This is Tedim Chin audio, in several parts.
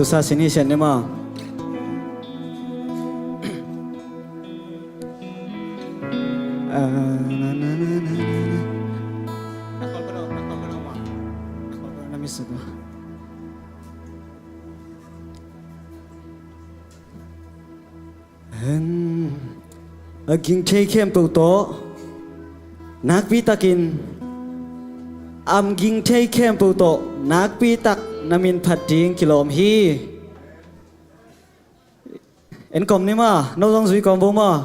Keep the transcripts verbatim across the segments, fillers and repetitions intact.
Tusa sin hi sian ni maw. A ging thei khempeuh tawh nakpi takin, a ging thei khempeuh tawh nakpi tak na min phat ding kilawm hi. En kawm ni maw, no zong zui kawm vo maw.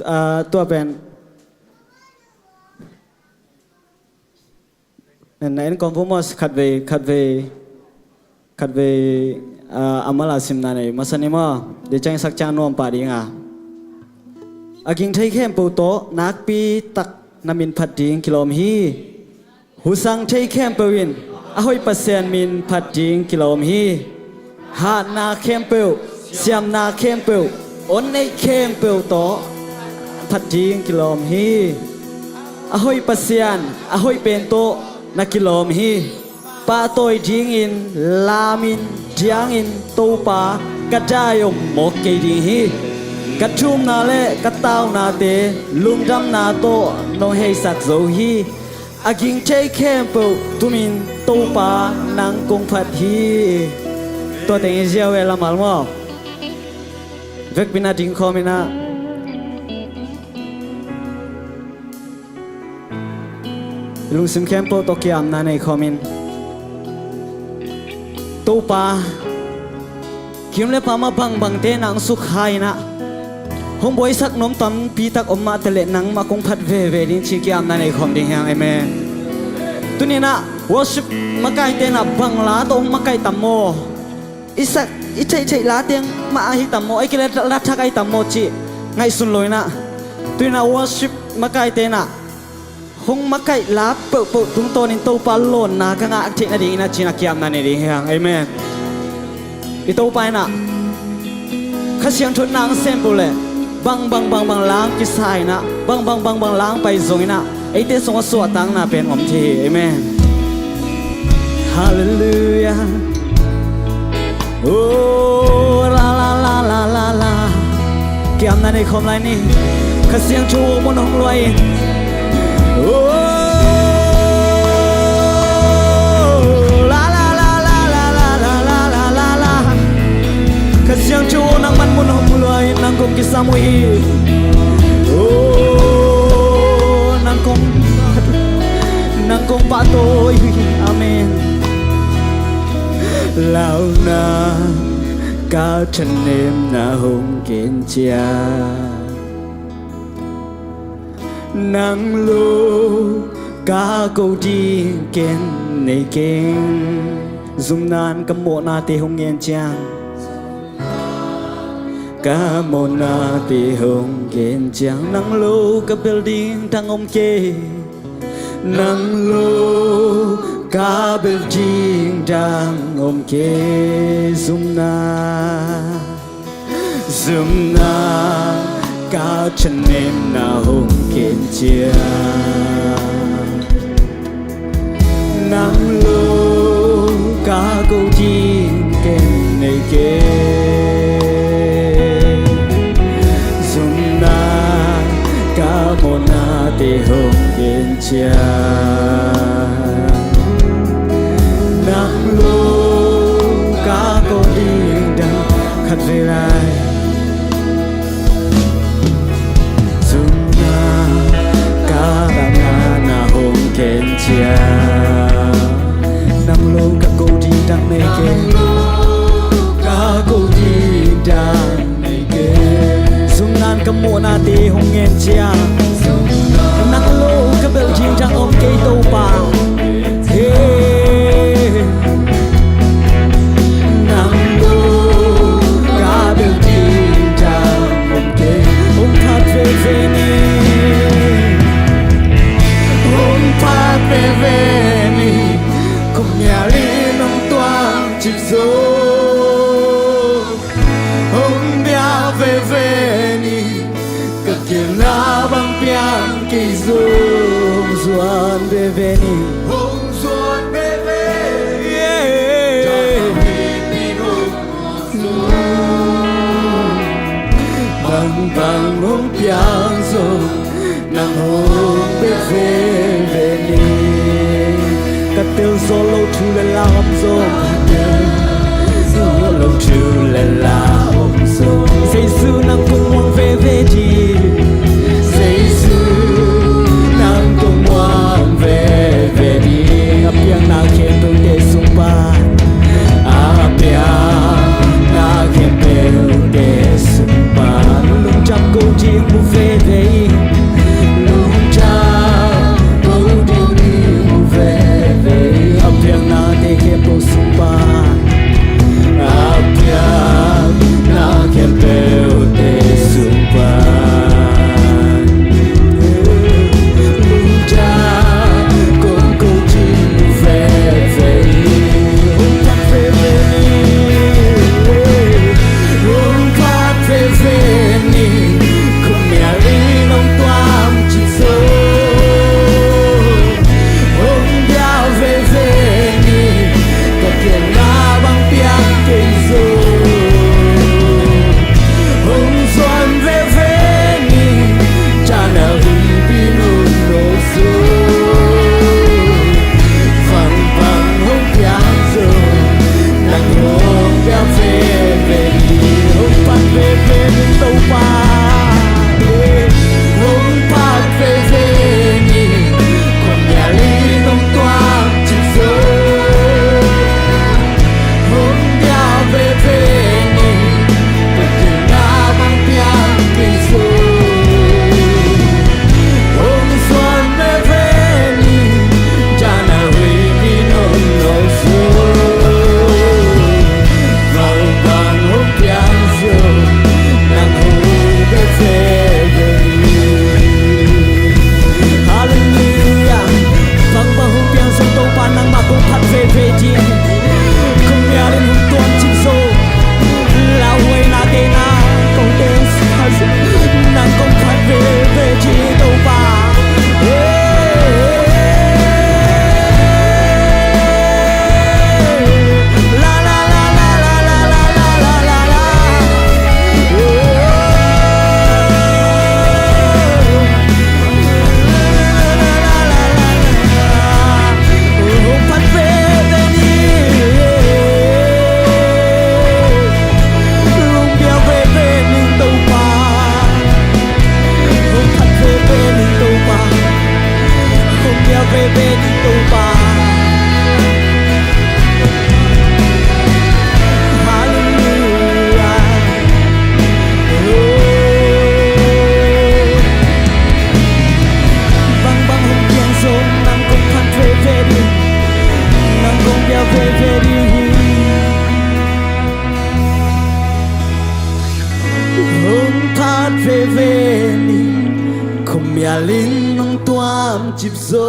Ah, tua pen na en kawm vo maw, khatvei, khatvei, khatvei, ah, a mal a simna nei masa ni maw. Dei ciang sak ciang nuam pah ding a. A ging thei khempeuh tawh nakpi tak na min phat ding kilawm hi. Husang thei khempeuh in a hoih Pasian min phat ding kilawm hi. Hatna khempeuh, siamna khempeuh, on neih khempeuh tawh phat ding kilawm hi. A hoih Pasian, a hoih pen tawh na kilawm hi. Pahtawi dingin, lamin, diangin, Topa, ka dai om mawk kei ding hi. Ka thumna le ka taunate lungdamna tawh nong heisak zo hi. A ging thei khempeuh tumin Topa nang kong phat hi. Tua teng i ziau e lamal maw. Vekpi-in a ding khawm in a, i lungsim khempeuh tawh kiamna nei khawm in. Topa, kim le pam a bangbangte nang sukha in a, hong buaisak nuam tampi tak om mah taleh nangmah kong phat veve ding ci kiamna nei khawm ding hi hang. Amen. Tuni-in a worship makaite in a bang la tawh hong makaih tam maw? I sak, i theihtheih la teng mah ahi tam maw? Ahih kei leh la thak ahi tam maw cih ngaihsun lo in a, tuni-in a worship makaite in a hong makaih la peuhpeuh tungtawnin Topa lawnna ka ngah theih nadingin a ci-in a kiamna nei ding hi hang. Amen. I Topa in a Kha Siangtho in nang sem peuh leh bang bang bang bang la kisa in a, bang bang bang bang la pai zongin a, eite sungah suahtakna pen om thei hi. Amen. Halleluiah. Oh, la, la, la. Kiamna nei khawm lai ni. Kha Siangtho mun hong luah in. Oh, la, la, la. Kha Siangtho nangman mun hong luah in, nang kong kisam uh hi. Oh, nang kong, nang kong pahtawi uh hi. Amen. Launa ka thanemna hong gen ciang, nang lo ka ko ding ken nei keng. Zumna-in ka mawhnate hong gen ciang, ka mawhnate hong gen ciang, nang lo ka bel ding dang om kei. Nang lo ka bel ding dang om kei. Zumna, zumna ka thanemna hong gen ciang, nang lo ka ko ding ken nei keng. Zumna ka mawhnate hong gen ciang, nang lo ka ko ding dang. Khatvei lai. Zumna ka thanemna hong gen ciang, nang lo ka ko ding dang nei keng. Ka ko ding dang nei keng. Zumna-in ka mawhnate hong gen ciang, nang lo ka bel ding dang om kei Topa. Hey. Nang lo ka bel ding dang om kei. Hong phat veve ni. Hong phat veve ni. Kong mial in hong tuang cik zo. Hong bia veve ni. Ka gelna bang piang kei zong zuan veve ni. Hong zuan veve ni. Yeah. piang zong nang hong bia veve ni. Ka tel zo lo thu le lam zong zo lo thu le lam zong Jesu nang kong muang veve ni. Jesu nang kong muang veve ni. A piang na khempeuh te sung pan, a piang na khempeuh te sung pan lungdam ko ding mu veve ing. Lungdam ko ding mu veve ing. A piang na te khempeuh sung pan, a piang na khempeuh te sung pan lungdam ko ding mu veve ing. Hong phat veve ni, hong phat veve ni. Khuamial in hong tuam cip zo, hong bia veve ni. Ka kiang na bang piang kei zo, hong zuan veve ni. Cana huipi nong nolh zo, vangbang hong piang zo, nang hong bia veve ni. Hong phat veve ni Topa, hong phat veve ni. Khuamial in hong tuam cip zo, hong bia veve ni. Ka kiang na bang piang kei zo, hong zuan veve ni. Cana huipi nong nolh zo, vangbang hong piang zo, nang hong bia veve ni. Halleluiah. Vangbang hong piang zo Topa, nangmah kong phat veve ding. Khuamial in hong tuam cip zo, lauhuai na te na kong teng sa zo, nang kong phat veve ding Topa. Hong phat veve ni. Hong bia veve ni Topa. Hong phat veve ni Topa. Hong bia veve ni Topa. Halleluiah. Oh. Bangbang hong piang zong nang kong phat veve ding, nang kong bia veve ding hi. Hong phat veve ni, khuamial in hong tuam cip zo.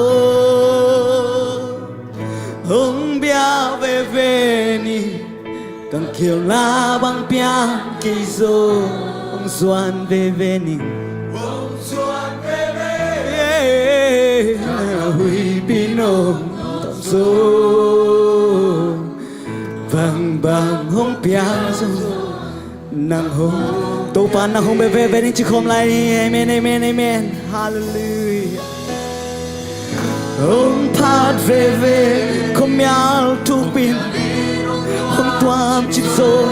Hong bia veve ni, ka khialhna bang piang kei zo. Hong zuan veve ni, hong zuan veve ni, huipi nong tam zo. Bangbang hong piang zo, nang hong, Topa nang hong bia veve ni ci khawm lai ni. Amen, amen, amen. Halleluiah. Hong phat veve, khuamial thupin hong tuam cip zo.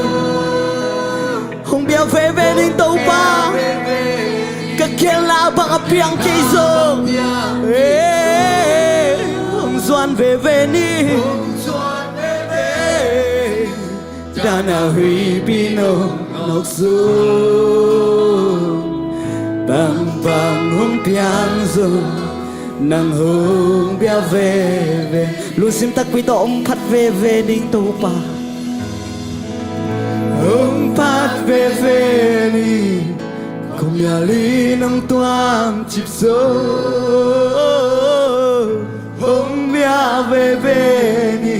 Hong bia veve ni Topa, ka khialhna bang a piang kei zo. Eh, hong zuan veve ni. Dan a huipi nong nawk zo, bangbang hong piang zo, nang hong bia veve. Lungsim takpi tawh hong phat veve ning Topa. Hong phat veve ni, khuamial in hong tuam cip zo. Hong bia veve ni,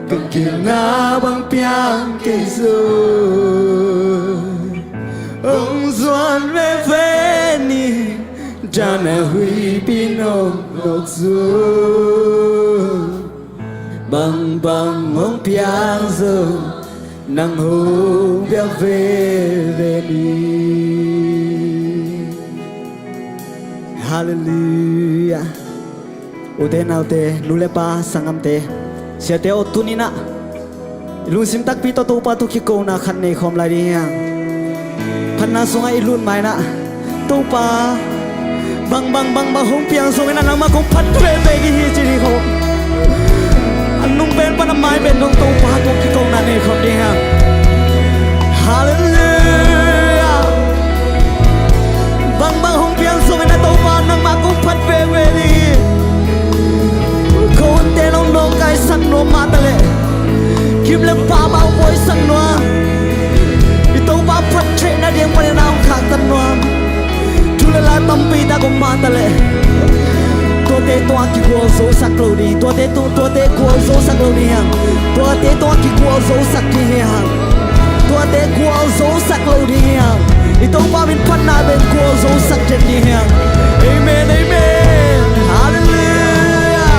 ka khialhna bang piang kei zo. Hong zuan veve ni, dan a huipi nong nawk zo. Bangbang hong piang zo, nang hong bia veve ni. Halleluiah. Ute naute, nu le pa, sanggamte, siate aw, tuni-in ah i lungsim takpi tawh Topa tawh kikona khat nei khawm lai ding hi hang. Phatna sungah i lut ma-in ah, Topa, bangbang bangbang hong piang zongin ah nangmah kong phat veve ding hi, ci ding khawm. A nung pen pan a mai pen dong Topa tawh kikona nei khawm ding hi hang. Halleluiah. Bangbang hong piang zongin ah Topa, nangmah kong phat veve ding hi. Ko hunte nong nawngkaisak nuam mah taleh, gim le pam ah hong buaisak nuam, i Topa phat theih nading panin ah hong khaktan nuam, thu le la tampi tak om mah taleh, tuate tungah kigualzosak lo ding, tuate tung, tuate gualzosak lo ding hi hang. Tuate tungah kigualzosak ding hi hang. Tuate gualzosak lo ding hi hang. I Topa min phatna pen gualzosak den ding hi hang. Amen, amen. Halleluiah.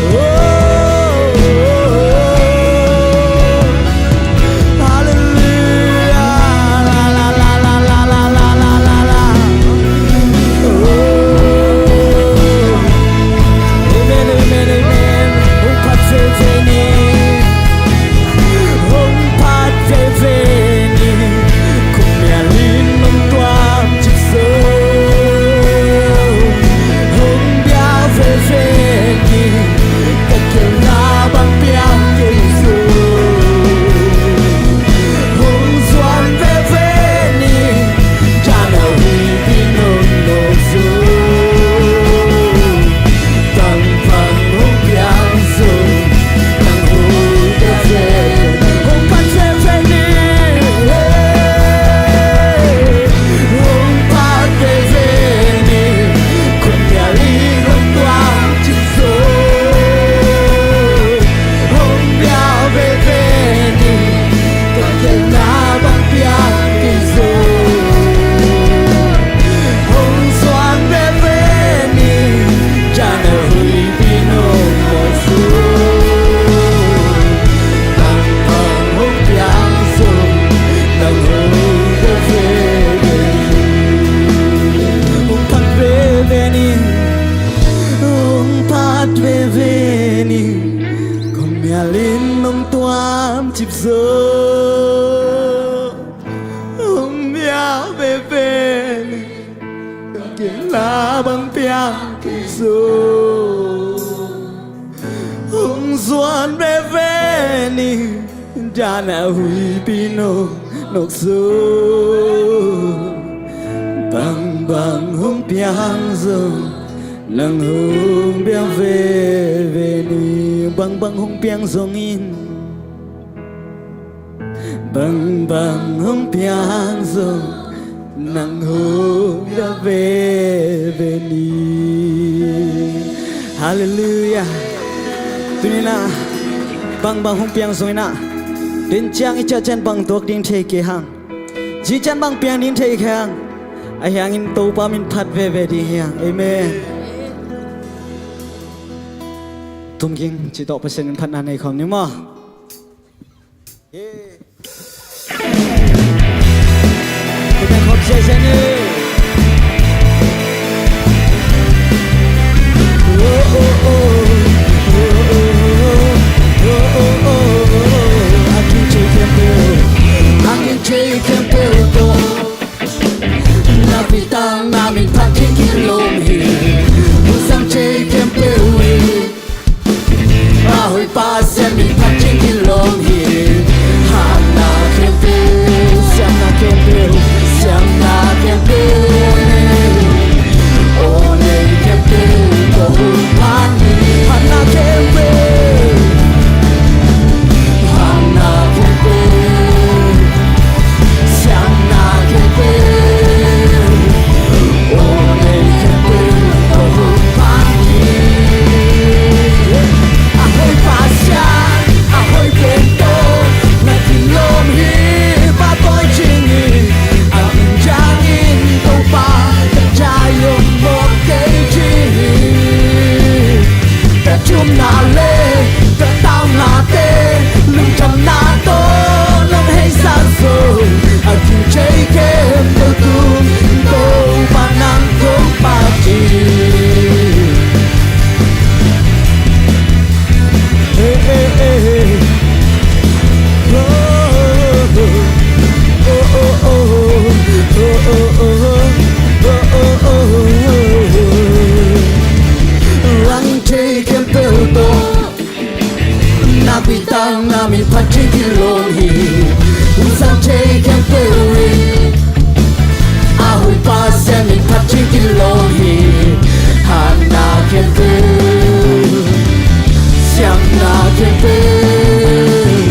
Oh, oh, oh, oh. Halleluiah. La, la, la. Oh. Amen, amen, amen. Hong phat veve ni. Hong phat veve ni. Khuamial in nong tuam cip zo. Hong bia veve ni. Ka gelna bang piang kei zo. Hong zuan veve ni. Jan a huipi nong nawk zo. Bangbang hong piang zong nang hong pia veve, hong phat veve ni. Hong phat veve ni. Khuamial in nong tuam cip zo. Hong bia veve ni. Ka gelna bang piang kei zo. Hong zuan veve ni. Jan a huipi nong nawk zo. Bangbang hong piang zong nang hong pia veve ni. Hong phat veve ni. Hong phat veve ni. Khuamial in nong tuam cip zo. Hong bia veve ni. Ka gelna bang piang kei zo. Hong zuan veve ni. Jan a huipi nong nawk zo. Bangbang hong piang zong nang hong bia veve ni. Bangbang hong piang zongin, bangbang hong piang zong nang hong bia veve ni. Halleluiah. Tuni-in ah bangbang hong piang zongin ah, den ciang i ciah ciang bang tuak ding thei kei hang, ci ciang bang piang ding thei kei hang. Ahi hangin Topa min phat veve ding hi hang. Amen. Tum ging, ci tawh Pasian min phatna nei khawm ni maw. Nakpi tak na min phat kik in lawm hi. Hong sang thei khempeuh hi. A hoih Pasian min phat kik in lawm hi. Hatna khempeuh, siamna khempeuh, siamna khempeuh khempeuh,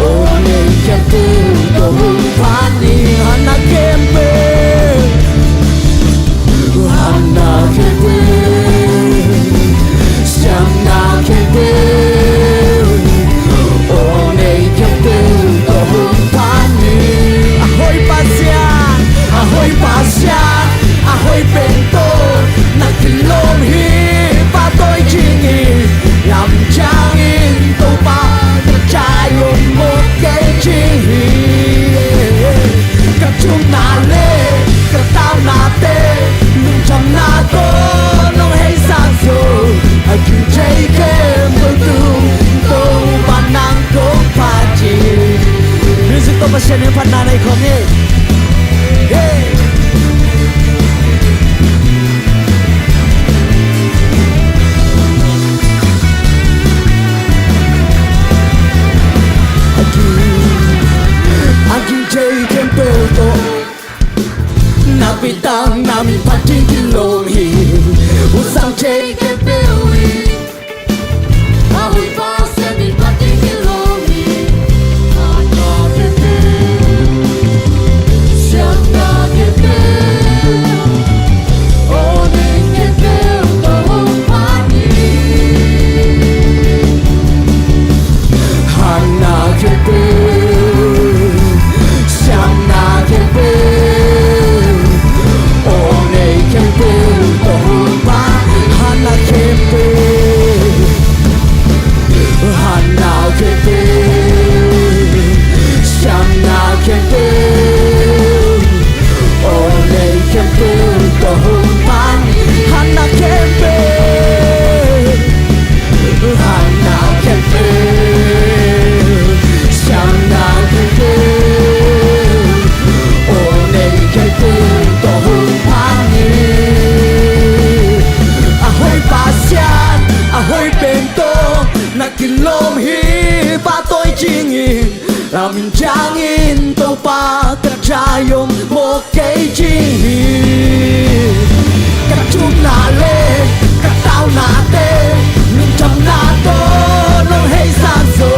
aw nei khempeuh tawh hong phat ni. Hatna khempeuh, hatna khempeuh, siamna khempeuh, aw nei khempeuh tawh hong phat ni. A hoih Pasian, a hoih Pasian, a hoih pen tawh na kilawm hi. Pahtawi dingin lam ciangin Topa ka cai om mawk kei ding hi. Ka thumna le ka taunate, lungdamna tawh nong heisak zo, a gim thei khempeuh tung Topa nang kong phat hi. Music tawh Pasian in phatna nei khawm hi. Hey! A gim, a gim thei khempeuh tawh nakpi tak na min phat ding kilawm hi. Hun sang thei khempeuh hi. A hoih Pasian min phat ding kilawm hi. Hatna khempeuh, siamna khempeuh, aw nei khempeuh tawh hong phat ni. Hatna khempeuh, siamna khempeuh, aw nei khempeuh tawh hong phat. Hatna khempeuh, hatna khempeuh, siamna khempeuh, aw nei khempeuh tawh hong phat. Hatna khempeuh, hatna khempeuh, siamna khempeuh, aw nei khempeuh tawh hong phat ni. A hoih Pasian, a hoih pen tawh na kilawm hi. Pahtawi dingin lam ciangin Topa ka cai om mawk kei ding hi. Ka thumna le ka taunate, lungdamna tawh nong heisak zo,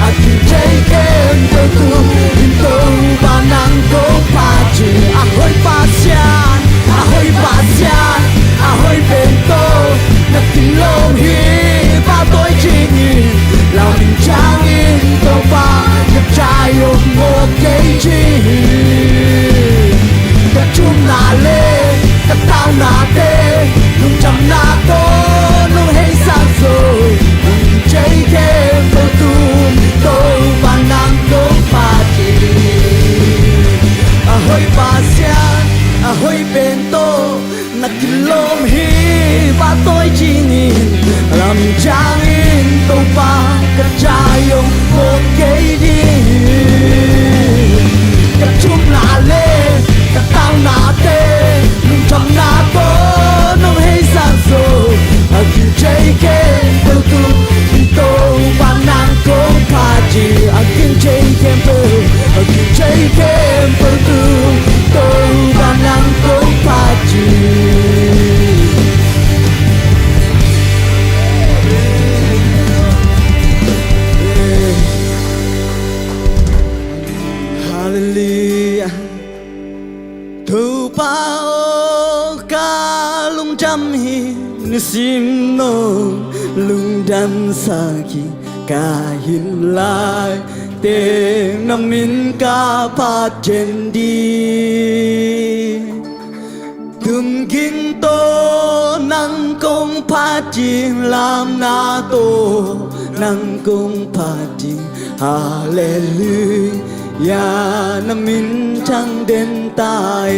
a gim thei khempeuh tung Topa nang kong phat hi. A hoih Pasian, a hoih Pasian, a hoih pen tawh na kilawm hi. Pahtawi dingin lam ciangin Topa ka cai om mawk kei ding hi. Ka thumna le ka taunate, lungdamna tawh nong heisak zo, a gim thei khempeuh tung Topa nang kong phat hi. A hoih Pasian, a hoih pen tawh na kilawm hi. Pahtawi dingin lam ciangin Topa ka cai om mawk kei ding hi. Ka thumna le ka taunate, lungdamna tawh nong heisak zo, a gim thei khempeuh tung Topa nang kong phat hi. A gim thei khempeuh, a gim thei khempeuh tung Topa nang kong phat hi. Halleluiah. Topa aw, ka lungdam hi, nisim no lungdamsak hi. Ka hin lai teng na min ka phat den ding. Tumging tawh nang kong phat ding, lamna tawh nang kong phat ding. Halleluiah, na min thang den ta e.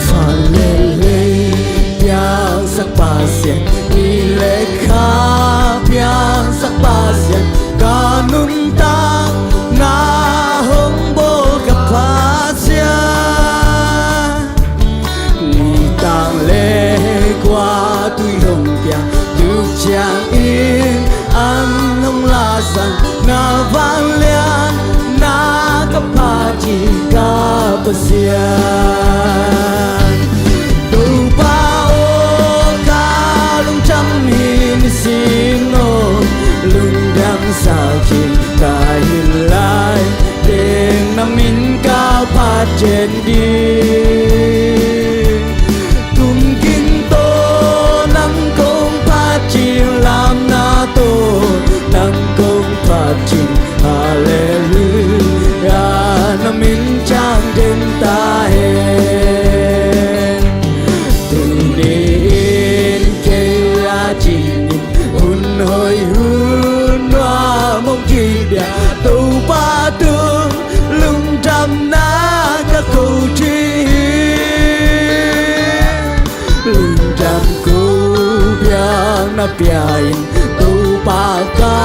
Van le lei piangsak Pasian, ni le kha piangsak Pasian, ka nuntakna hong bawl ka Pasian. Nitak le kua tui hong piang, tuk Pasian. Topa aw, ka lungdam hi nisim no, lungdamsak hi ka hih lai, teng na min ka phat ciat ding. Tumging tawh nang kong phat ciat, lamna tawh nang kong phat ciat, Halleluia, na min ciang den ta hen. Tuni in kei a dingin hun hoih hun nuam hong kipia, Topa tung lungdamna ka ko ding hi. Lungdam ko biakna pia in, Topa ka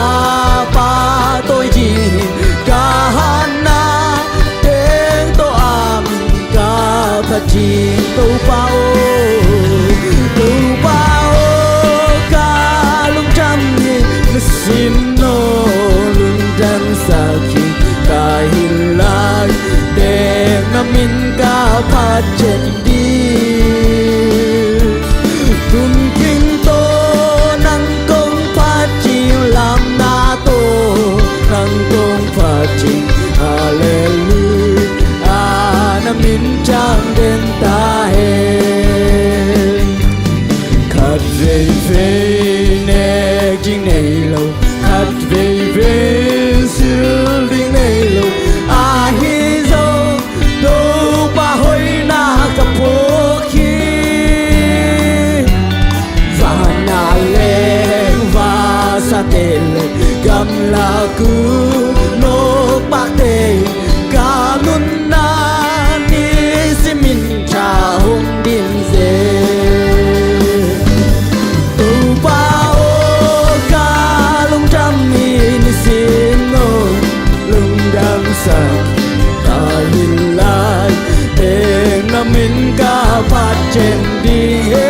pahtawi ding hi. Ka hatna teng tawh a min ka phat ding, Topa aw. Topa aw, ka lungdam hi nisim no, lungdamsak hi ka hih lai, teng na min ka phat ciat ding. Tumging tawh nang kong phat ciat, lamna tawh nang kong phat ciat, Halleluia, na min ciang den ta hen. Khat veivei nek ding nei lo, khat veivei zil ding nei lo, ahi zong Topa hoihna ka phawk hi. Van a leng vasate le, gamlak uh nawkpahte, ka nunna nisimin tha hong din zel. Topa aw, ka lungdam hi nisim no, lungdamsak ka hih lai, teng na min ka phat ciat ding hi.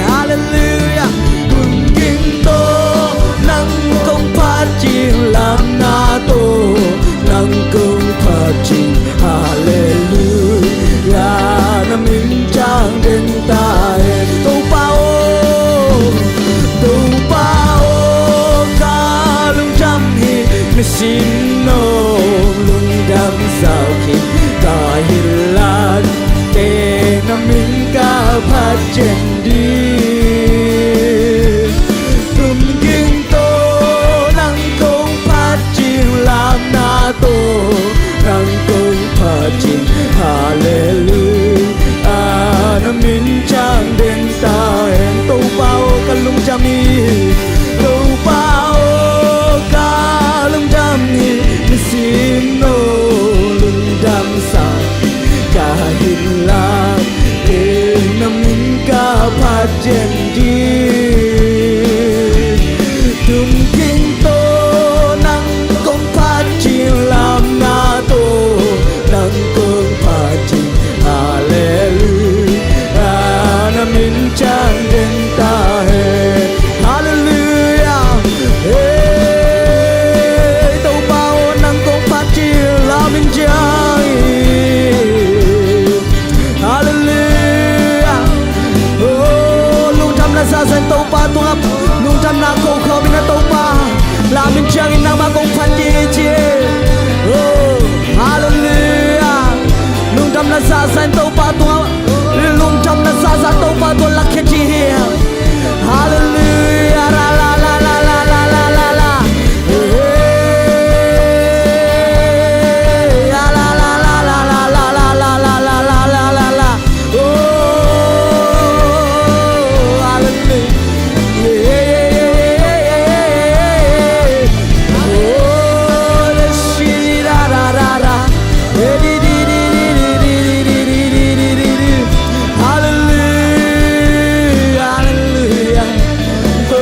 Halleluia. Tumging tawh nang kong phat ciat, lamna tawh nang kong phat ciat, Halleluia, na min ciang den ta hen. Topa aw, Topa aw, ka lungdam hi nisim no, lungdamsak hi ka hih lai, teng na min ka phat ciat ding. Tumging tawh nang kong phat ciat, lamna tawh nang kong phat ciat, Halleluia, na min ciang den ta hen. Topa aw, ka lungdam hi. Topa aw, ka lungdam hi nisim no, lungdamsak ka hih lai, teng na min ka phat ciat ding. Tumging tawh nang kong phat ciat, lamna tawh nang kong phat ciat, Halleluia, na min ciang den ta hen. Halleluia. Hey, Topa aw, nang kong phat ciat, la min ciang in. Halleluia. Oh, lungdamna zahzah in Topa tungah, lungdamna ko khawm in, a Topa, la min ciangin nangmah kong phat ding hi ci. Oh, halleluia. Lungdamna zahzah in Topa tungah, lungdamna zahzah Topa tungah lakhia ding hi. Halleluia. La, la, la. Hey, la, la, la. Oh, hallelujah. Yeah, yeah, yeah. Oh, the shiri da da da da. Yeah, di, di, di. Hallelujah, hallelujah. Oh,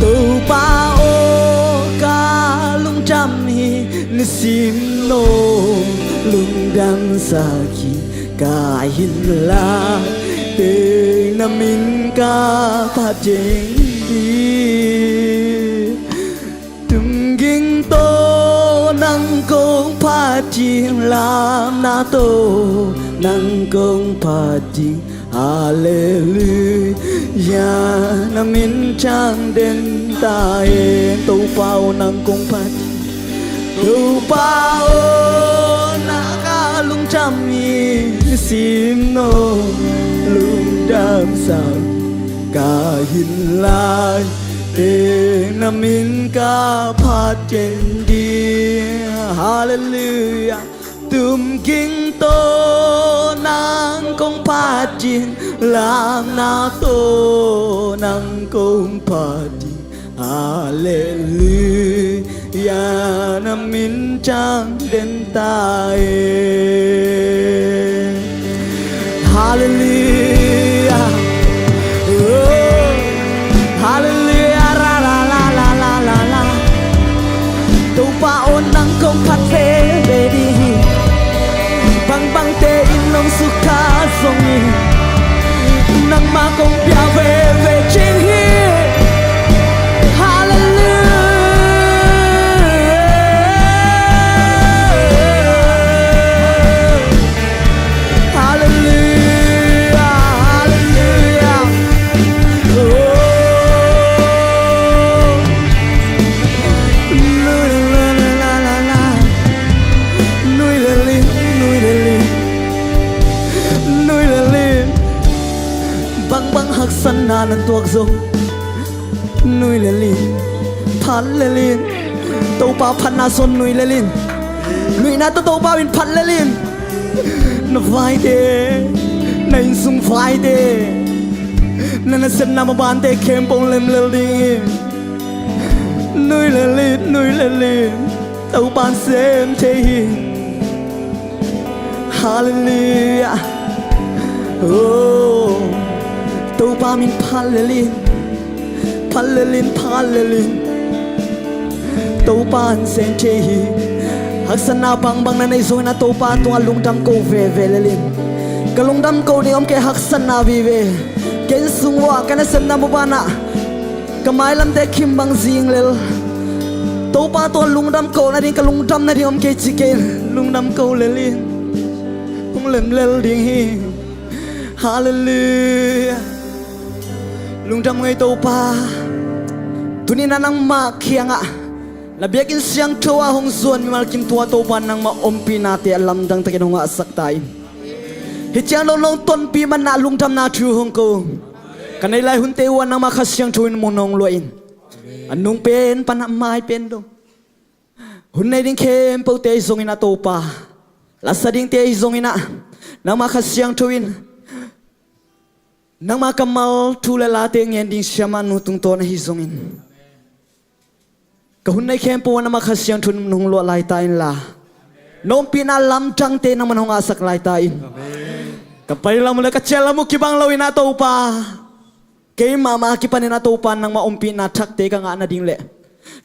Topa aw, ka lungdam hi nisim no, lungdamsak hi ka hih lai, teng na min ka phat ciat ding. Tumging tawh nang Kong phat ding, lamna tawh nang kong phat ding. Halleluia, na min thang den ta hen. Topa aw, nang kong phat ding. Topa aw, na ka lungdam i sim nawn, lungdam sak ka hin lai teng, na min ka phat den ding. Halleluia. Tumging tawh nang kong phat ding, lamna tawh nang kong phat ding. Halleluia, na min thang den ta hen. Halleluia. Oh. Halleluia. Ra, la, la, la, la, la, la. Topa aw, nang kong phat veve ding hi. Bangbangte in nong sukha zongin, nangmah kong pia veve ding hi. Halleluia. Halleluia, halleluia. Oh. Nui le lin, la, la, la, la. Nui le lin, nui le lin. Nui le lin. Bangbang haksatna na tuak zong, nui le lin, phat le lin. Topa phatna sung nui le lin. Nuihna tawh Topa in phat le lin. Na vaite, na innsung vaite, na nasepna mabante khempeuh lemlel ding hi. Nui le lin, nui le lin. Topa in sem thei hi. Halleluia. Oh. Topa min phat le lin. Phat le lin, phat le lin. Topa in sem thei hi. Haksatna bangbang na neih zongin ah Topa tungah lungdam ko veve le lin. Ka lungdam ko ding om kei haksatna vive. Ka innsung uah, ka nasepna maban ah ka mailamte khimbang zing lel. Topa tungah lungdam ko nading, ka lungdam nading om kei ci kei. Lungdam ko le lin. Hong lemlel ding hi. Halleluia. Lungdam ngei Topa. Tuni-in ah nangmah kiangah na biakinn siangtho ah hong zuan mimal kim tungah Topa nangmah ompihnate a lamdang takin hong ngahsak ta in. Hih ciang dong nong tonpih manin ah lungdamna thu hong ko. Ka neih lai hunte uh ah nangmah Kha Siangtho in mun hong luah in. A nung pen pan a mai pen dong, hun nei ding khempeuhte ahi zongin ah Topa, la sa dingte ahi zongin ah, nangmah Kha Siangtho in nangmah kammal thu le late ngen ding siamah nu tungtawn ahi zongin, ka hun nei khempeuh ah nangmah Kha Siangtho in mun hong luah lai ta inla, na ompihna lamdangte nangman hong ngahsak lai ta in. Amen. Ka pai lam uh le ka ciah lam uh kibang loin ah Topa, keimah mah a kipanin ah Topa nangmah ompihna thakte ka ngah nading le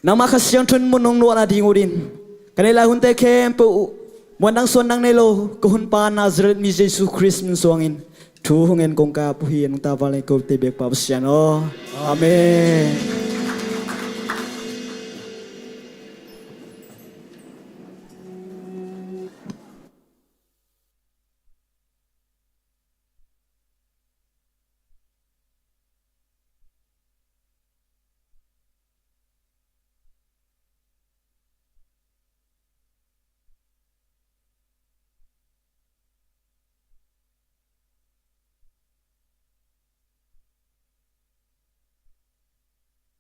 nangmah Kha Siangtho in mun hong luah nading uh in, ka neih lai hunte khempeuh uh muan dang suan dang nei lo, ka Honpa Nazareth mi Jesu Khrist min suangin thu hong ngen kong kap uh hi. Nungta vanleng kote biakpa Pasian aw. Amen.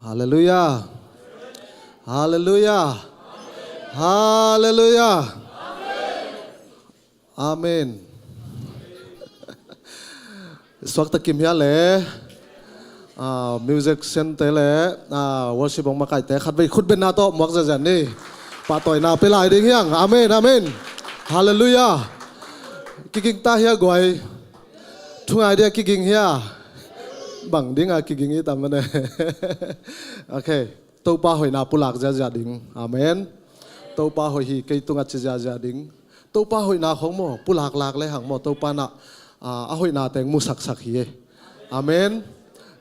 Halleluia. Halleluia. Halleluia. Amen. Suakta kim hia le, ah, music center le, ah, worship hong makaihte khatvei khutbetna tawh muak ziazia ni. Pahtawina pia lai ding hiang. Amen, amen. Halleluia. Kiging ta hia guai. Thungai dia kiging hia. Bang dinga kiging i tam mane. Okay. Topa hoihna pulak ziazia ding. Amen. Topa hoih hi kei tungah ci ziazia ding. Topa hoihna khong maw, pulaklak le hang maw, Topa in ah, ah, a hoihna teng musaksak hi. Amen.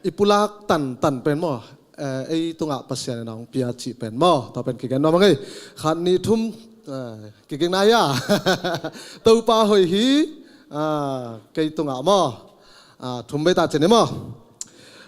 I pulak tantan pen maw, eh, ei tungah Pasian in ah hong pia cih pen maw, tua pen kigen nuam ing ei. Khat, nih, thum, Ah, kiging na hia. Topa hoih hi, ah, kei tungah maw. Ah, thum vei ta cin hi maw.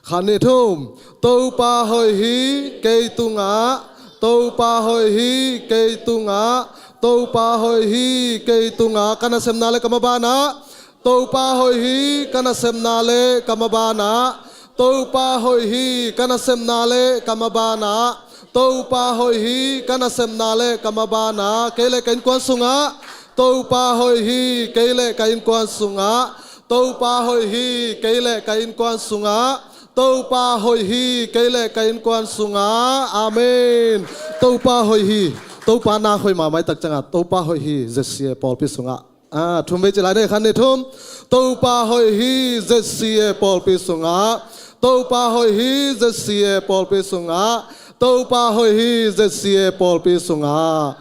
Khat, nih, thum. Topa hoih hi kei tungah. Topa hoih hi kei tungah. Topa hoih hi kei tungah. Ka nasemna le ka mabanah. Topa hoih hi ka nasemna le ka mabanah. Topa hoih hi ka nasemna le ka mabanah. Topa hoih hi ka nasemna le ka mabanah. Kei le ka innkuan sungah. Topa hoih hi kei le ka innkuan sungah. Topa hoih hi kei le ka innkuan sungah. Topa hoih hi kei le ka innkuan sungah. Amen. Topa hoih hi. Topa na hoih mahmah i tak ciangah Topa hoih hi Z C A pawlpi sungah. Ah, thum vei ci lai ni, khat, nih, thum. Topa hoih hi Z C A pawlpi sungah. Topa hoih hi Z C A pawlpi sungah. Topa hoih hi Z C A pawlpi sungah.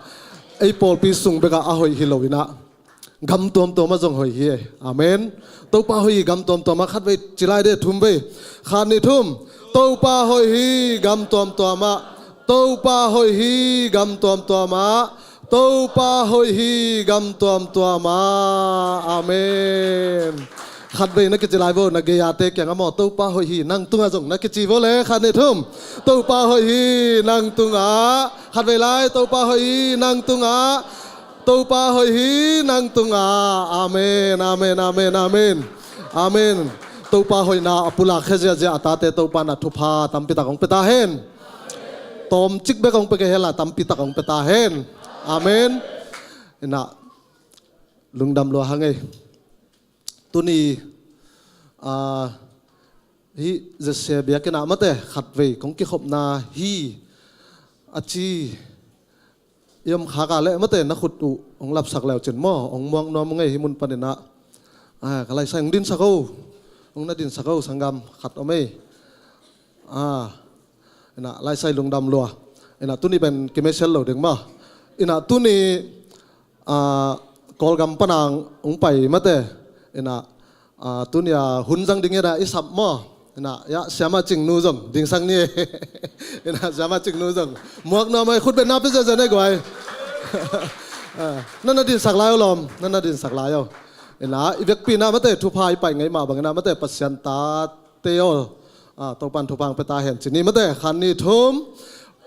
Ei pawlpi sung bekah a hoih hi lo inah gam tuamtuamah zong hoih hi. Amen. Topa hoih hi gam tuamtuamah. Khat vei ci lai ni, thum vei. Khat, nih, thum. Topa hoih hi gam tuamtuamah. Topa hoih hi gam tuamtuamah. Topa hoih hi gam tuamtuamah. Amen. Khat vei na kici lai vo, na gei-ate kiangah maw, Topa hoih hi nang tungah zong na kici vo le, khat, nih, thum. Topa hoih hi nang tungah. Khat vei lai, Topa hoih hi nang tungah. Topa hoih hi nang tungah. Amen, amen, amen, amen. Amen. Topa hoihna a pulak khia ziahziah a tate Topa na thupha tampi tak hong pia ta hen. Tawmcik bek hong pia kei hen la, tampi tak hong pia ta hen. Amen. Inah, lungdam lua hang ei. Tuni, ah, hih Z C A biakinn ah mate khat vei kong kikhopna hi a ci i om khak a leh mate na khut uh hong lapsak leu cin maw, hong muak nuam ung ei, hih mun paninah. Ah, ka laisai hong dinsak o. Hong na dinsak o, sanggam khat om ei. Ah, inah, laisai lungdam lua. Inah, tuni pen kimesel lo ding maw. Inah, tuni, ah, Kawlgam panang hong pai mate. Inah, ah, tuni a hun zang ding inah i sap maw. Inah, ya, Siama Cingnu zong dingsak ni. Inah, Siama Cingnu zong muak nuam ei, khut beng na pia zenzen ei guai. Ah, na na dinsak lai o lawm, na na dinsak lai o. Inah, i vekpi inah mate thupha i pai ngei mah bang inah mate Pasian tate aw. Ah, Topan thupha hong pia ta hen ci ni mate, khat, nih, thum.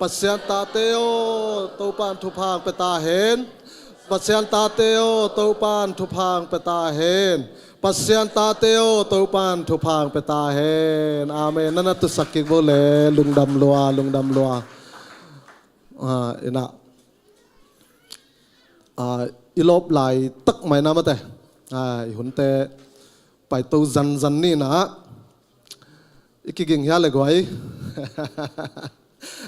Pasian tate aw, Topan thupha hong pia ta hen. Pasian tate aw, Topan thupha hong pia ta hen. Pasian tate aw, Topan thupha hong pia ta hen. Amen. Na na tutsak kik vo le, lungdam lua, lungdam lua. Ah, inah, ah, i lawp laitak mah inah mate, ah, i hunte paito zanzan ni inah. I kiging hia le guai.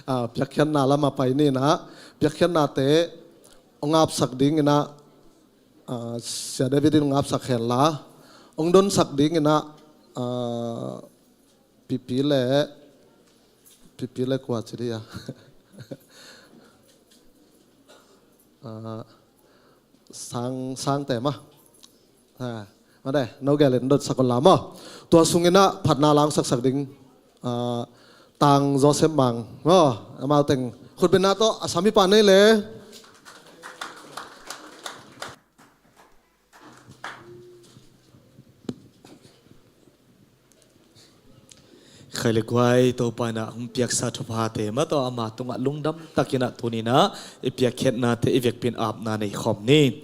Ah, piakkhiatna lamah pai ni inah. Piakkhiatnate hong apsak ding inah, ah, Sia David in hong apsak hen la, hong donsak ding inah, ah, Pipi le, Pipi le kua ci dih a. Ah, sang, sangte mah. Ah, mate, no gel in dotsak un la maw. Tua sung inah phatna la hong saksak ding, ah, Tang Joseph Mang maw. Amau teng khut beng na tawh a sam i pa nei le. Khai le guai, Topa inah hong piaksa thuphate mah tawh ama tungah lungdam tak inah tuni inah i piakkhiatnate i vekpi in apna nei khawm ni.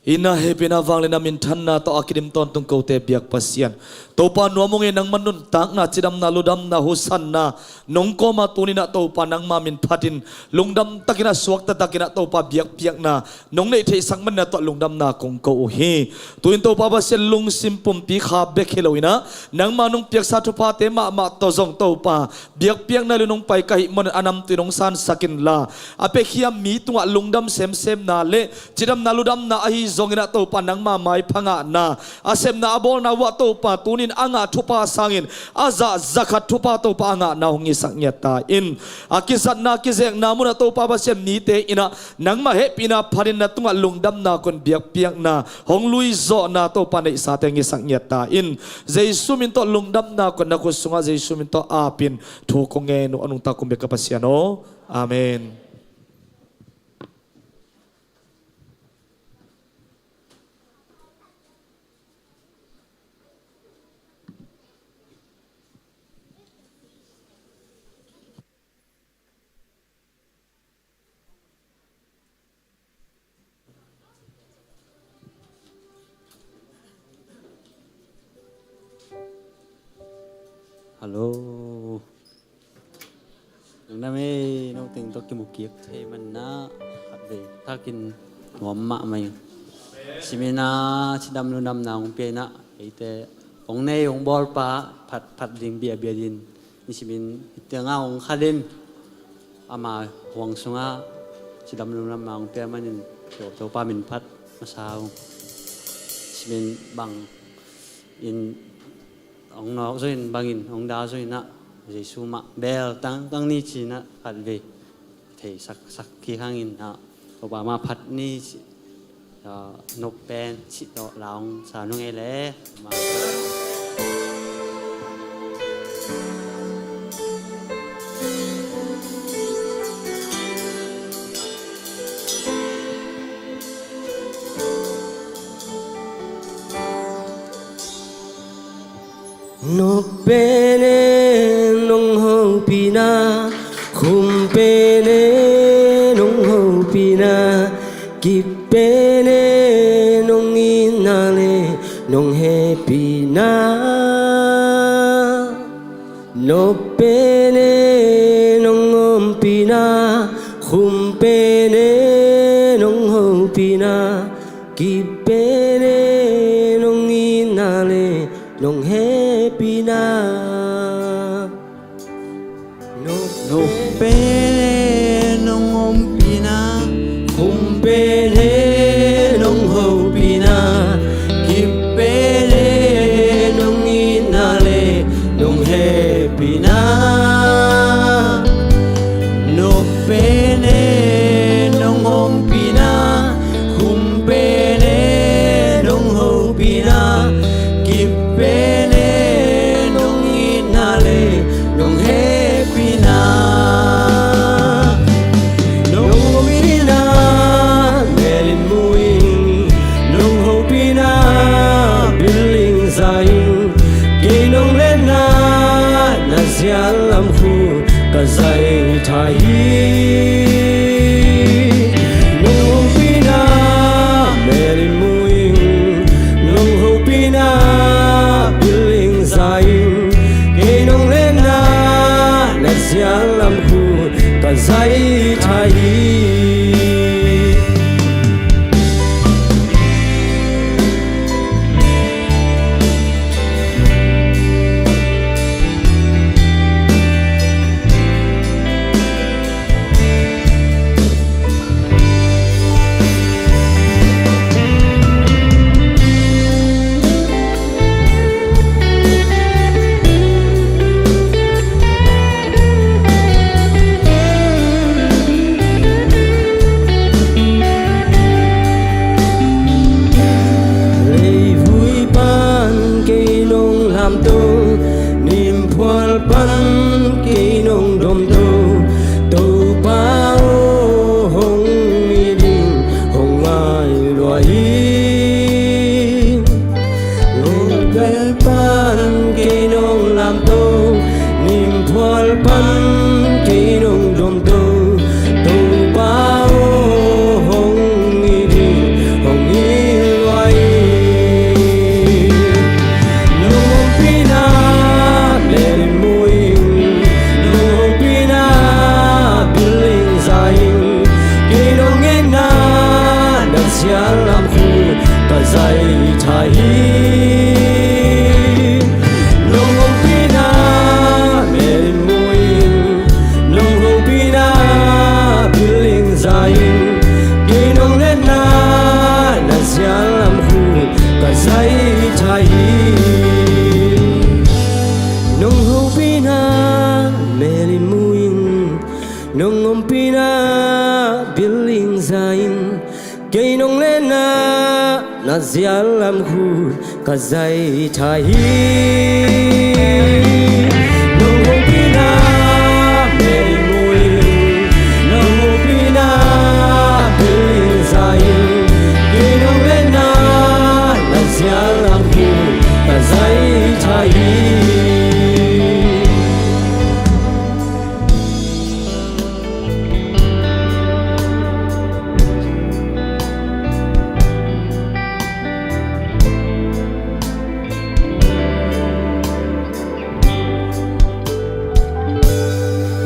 Inah hehpihna, vangliatna, minthanna tawh a kidim tawntung kote biak Pasian, Topa nuam ung ei, nangma nuntakna, cidamna, ludamna, husanna nong kawm a, tuni inah Topa nangma min phatin lungdam tak inah suakta tak inah Topa biakpiakna nong neih theihsak manin a tuah lungdamna kong ko uh hi. Tu-in Topa Pasian, lungsim pumpi kha bek hi lo inah nangma nong piaksa thuphate mahmah tawh zong Topa biakpiakna leh nong pai ka hih manin a namtui nong sansak inla, a piakhia mi tungah lungdam semsemna leh cidamna ludamna ahi zong inah Topa nangma maipha ngahna, a sepna a bawlna uh ah Topa tuni in a ngah thupha sangin a zah zakhat thupha Topa a ngahna hong hisak ngiat ta in. A kizatna kizekna munah Topa Pasian, mite inah nangma hehpihna phatin na tungah lungdamna kon biakpiakna hong luizawhna Topa neihsate hong hisak ngiat ta in. Jesu min tawh lungdamna kon na khut sungah Jesu min tawh apin thu kong ngen uh a nungta kong bia ka Pasian aw. Amen. Hello. Nang dam ei, no teng tawh kimu kik thei man na, khat vei thakin nuam mahmah ing. Simin a cidam lungdamna hong pia in a, eite hong nei hong bawlpa phat phat ding biabia din, nisimin hitianga hong khalin ama huang sunga cidam lungdamna hong pia manin, Topa min phat masa ung. Simin bang in hong nawk zo in, bangin hong da zo in a, Jesu mah bel tangtang ni ci-in a khat vei theisak sak kik hangin a, Topa mah phat ni ci, a, nop pen cih tawh la hong sa nung ei le. Nop pen e nong hopihna, khum pen e nong hopihna, kip pen e nong itna le nong hehpihna. Nop pen e nong ompihna, khum pen e nong hopihna, kip pen e nong itna le nong hehpihna. Nop pen e nong ompihna, khum pen e nong hopihna, kip pen e nong itna le nong hehpihna. Nop pen e nong ompihna, khum pen e nong hopihna, kip pen e nong itna le nong hehpihna. Nong ompihna mel in mu ing, nong hopihna bilin za ing. Kei nong lehna na zial lam khut ka zai thei hi. Nong ompihna mel in mu ing, nong hopihna bilin za ing. Kei nong lehna na zial lam khut ka zai thei hi. Leivui pan kei nong lamto, nimphual pan kei nong domto, Topa aw hong it in, hong ngai lua in. Leivui pan kei nong lamto, nimphual pan kei nong domto, Topa aw hong it in, hong it lua in. Nong ompihna mel in mu ing, nong hopihna bilin za ing. Kei nong lehna na zial lam khut ka zai thei hi. Nong ompihna mel in mu ing, nong hopihna bilin za ing. Kei nong lehna na zial lam khut ka zai thei hi. Nong hopihna mel in mu ing, nong ompihna bilin za ing. Kei nong lehna na zial lam khut ka zai thei hi. Nong hopihna mel in mu ing, nong hopihna bilin za ing. Kei nong lehna na zial lam khut ka zai thei hi.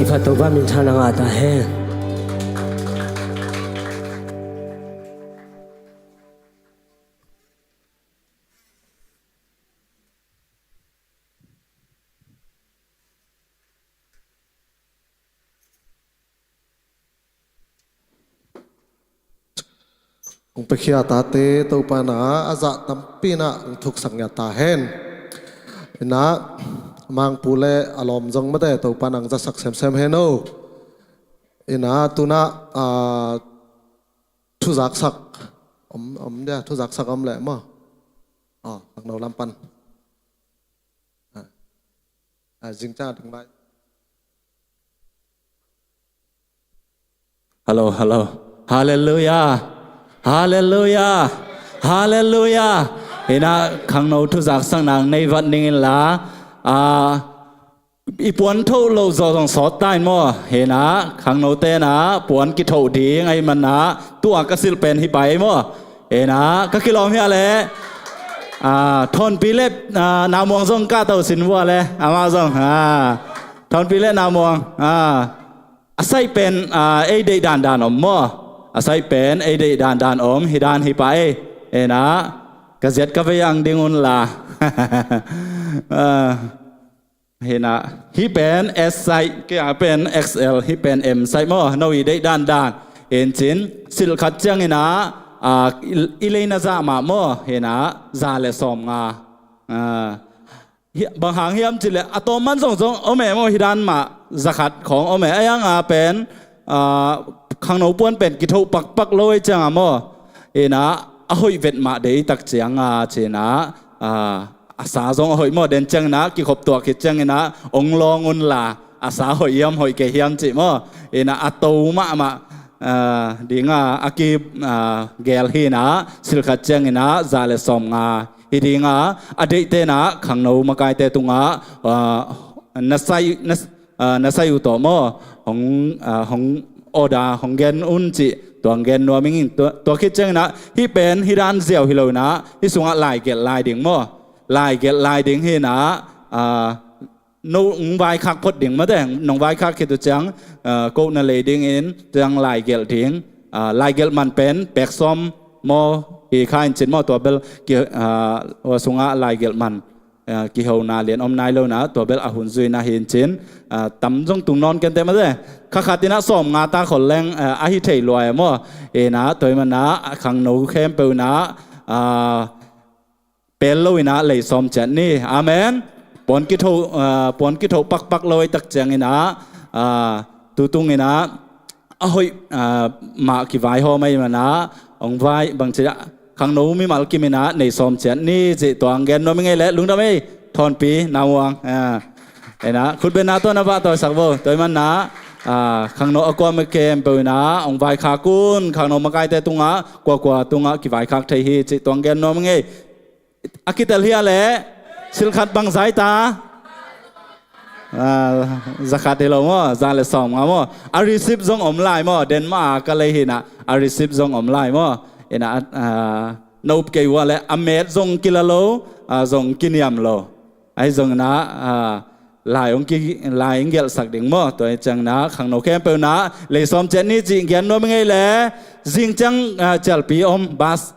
Khat Topa minthanna ngah ta hen. Hong piakhia tate Topa na a zah tampi na hong thuksak ngiat ta hen. Ina, Mangpu le a lawm zong mate Topa nang zasak semsem hen o. Ina, tuna, ah, thuzaksak om, om dia, thuzaksak om le maw. Ah, khangno lam pan. Ah, ah, zingca ding lai. Hello, hello. Hallelujah. Hallelujah. Hallelujah. Ina, khangno thuzaksak nang nei vat ning in la. Ah, i puan tho lo zaw zong sawt ta in maw. Ina, khangno te na puan kitho ding ahi man na, tua ka silh pen hi pai maw. Ina, ka kilawm hia le. Ah, Thawnpi le, ah, Namuang zong ka to sin vua le. Ama zong. Ah, Thawnpi le Namuang. Ah, a saih pen, ah, ei deih dandan om maw. A saih pen ei deih dandan om. Hi dan hi pa ei. Ina, ka ziat ka vei ang ding un la. Ah. Hina, hih pen S size, kei a pen X L, hih pen M size maw, no i deih dandan. Incin, silh khat ciangin ah, ah, i, i leina zah mah maw, hina, za le sawm nga. Ah, hi, bang hang hiam cih leh, a tawm man zong zong, om e maw, hih dan mah, za khat khawng om e, a yang a pen, ah, khangno puan pen kitho pakpak lo ei ciang a maw. Ina, a hoih vet mah dei tak ciang a, cina, ah, a sa zong a hoih maw, den ciangin ah, kikhop tuak khit ciangin ah, ong lawng un la, a sa hoih hiam, hoih kei hiam cih maw. Ina, a to mahmah, ah, ding a, a ki, ah, gel hi na, silh khat ciangin ah, za le sawm nga. Hi ding a, a deihte na, khangno makaite tungah, ah, na sai, na, ah, na sai uh tawh maw, hong, ah, hong order, hong gen un cih, tua hong gen nuam ing in, tua, tua khit ciangin ah, hih pen, hih dan ziau hi lo in ah, hih sungah laigelh lai ding maw, laigelh lai ding hi in ah, ah, no, hong vaikhak phot ding mate, nong vaikhak khit uh ciang, ah, koh na lei ding in, ciang laigelh ding, ah, laigelh man pen, pek sawm maw, hi kha in cin maw, tua bel, ki, ah, tua sungah laigelh man. Ah, kihona lian om nai lo na, tua bel a hun zui na hi in cin, ah, tam zong tung nawn kente mate. Kha khat in ah sawm nga ta khol leng, ah, a hi thei lua e maw. Ina, tua hi man ah, khangno khempeuh in ah, ah, pel lo in ah lei sawm ciat ni. Amen. Puan kitho, ah, puan kitho pakpak lo ei tak ciangin ah, ah, tu tung in ah, a hoih, ah, mah kivaihawm ahih man ah, hong vai bangci ah, khangno mimal kim in ah, nei sawm ciat ni, cih tua hong gen nuam ing ei leh, lungdam ei, Thawnpi, Namuang, ah, ina, khutbetna tawh na vahtawisak vo, tua hi man ah, ah, khangno a kuam khempeuh in ah, hong vaikhak un, khangno makaite tungah, kuakua tungah, kivaikhak thei hi, cih tua hong gen nuam ing ei. A kitel hia leh, silh khat bang zai ta? Ah, za khat hi lo maw, za le sawm nga maw. A receipt zong om lai maw, den mah a ka lei hi in ah, a receipt zong om lai maw. Ina, ah, na up kei uh a leh, a met zong kila lo, ah, zong kiniam lo. Ahi zong in ah, ah, lai hong ki, lai hong gelhsak ding maw, tua hi ciang in ah, khangno khempeuh in ah, lei sawm ciat ni cih hong gen nuam ing ei leh, zing ciang, ah, cialpi om, bus.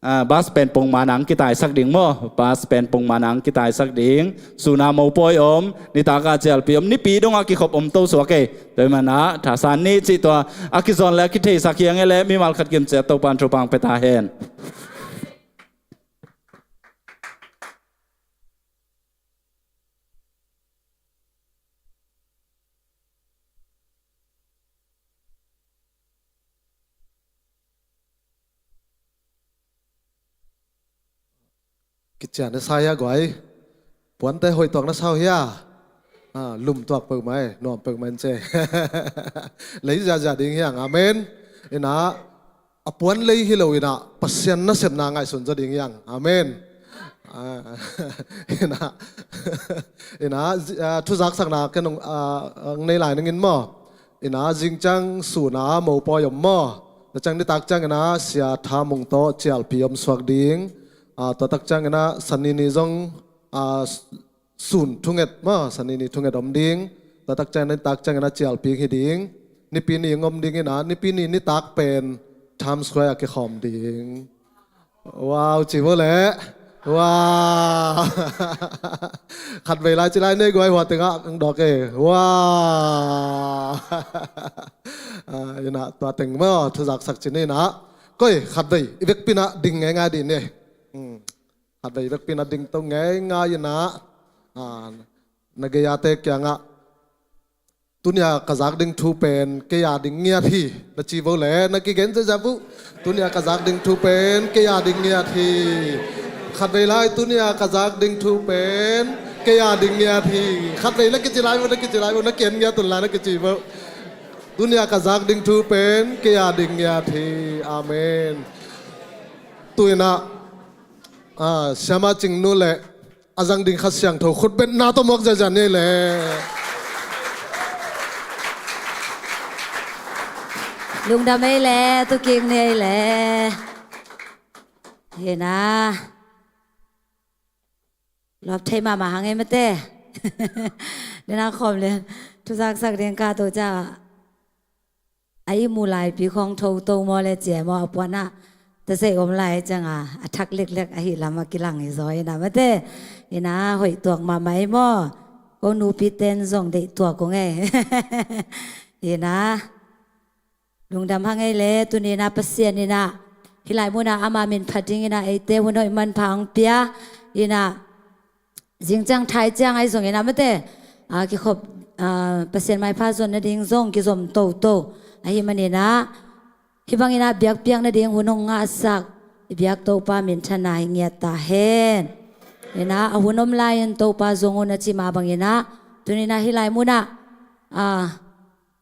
Ah, bus pen pongman ang kitaisak ding maw? Bus pen pongman ang kitaisak ding. Sun a mopawi om, nitak a cialpi om, nipi dong a kikhop om to suak ei. Tua hi man ah, thasan ni cih tua, a kizawn le a kitheisak hi ing ei leh, mimal khat kim ciat Topa'n thupha hong pia ta hen. Kician na sa hia guai. Puante hoih tuak na sa uh hia. Ah, lum tuak peuhmah e, nuam peuhmah in ce. Lei ziahziah ding hi hang, amen. Ina, a puan lei hi lo in ah, Pasian nasepna ngaihsun zaw ding hi hang. Amen. Ah, ina, ina, zi-, ah, thuzaksakna ken hong, ah, hong nei lai ning in maw. Ina, zing ciang sun a mopawi om maw. Tua ciang nitak ciangin ah Sia Tha Mung tawh cialpi om suak ding. Ah, tua tak ciangin ah Sani ni zong, ah, s-, sun thunget maw, Sani ni thunget om ding. Tua tak ciangin a nitak ciangin a cialpi hi ding. Nipi ni ngom dingin a, nipi ni nitak pen Times Square a kikhawm ding. Wow, ci vo le. Wow. Khatvei lai ci lai nei guai hua tengah ang dawk e. Wow. Ah, ina tua teng maw, thuzaksak ci ni ina. Koi, khatvei, i vekpi ina ding ngeingai ding ni. Hmm. Khatvei i vekpi ina ding to ngeingai ina. Ah, na gei-ate kiangah, tunia ka zak ding thu pen kei a ding ngiat hi, na ci vo le, na kigen ziazia vo. Tunia ka zak ding thu pen kei a ding ngiat hi. Khatvei lai, tunia ka zak ding thu pen kei a ding ngiat hi. Khatvei na kici lai vo, na kici lai vo, na kigen ngiat un lai na kici vo. Tunia ka zak ding thu pen kei a ding ngiat hi. Amen. Tu ina, ah, Siama Cingnu le a zang ding Kha Siangtho khutbetna tawh muak ziazia ni le. Lungdam ei le, tukik ni ei le. Hi na. Lawp thei mahmah hang ei mate. Dena khawm le. Thuzaksak ding ka to ca. A i mu laipi khawng tho to maw le cia maw a puan ah. Ta sei om lai ciang a, a thak leklek ahi lam a kilang hi zaw ina mate. Ina hoih tuak mahmah ei maw. Ko nupi ten zong deih tuak kong ei. Ina lungdam hang ei le, tuni ina Pasian ina. Hi lai muna ama min phat ding ina eite hun hoih manpha ang pia. Ina Zing ciang thai ciang ahi zongin ah mate, ah, kikhop, ah, Pasian maipha zon nading zong kizom toto ahi manin ah, hih bangin ah biakpiak nading hun hong ngahsak i biak Topa minthanna hi ngiat ta hen. Ina a hun om lai-in Topa zong un a ci mah bangin ah, tuni-in ah hih lai munah, ah,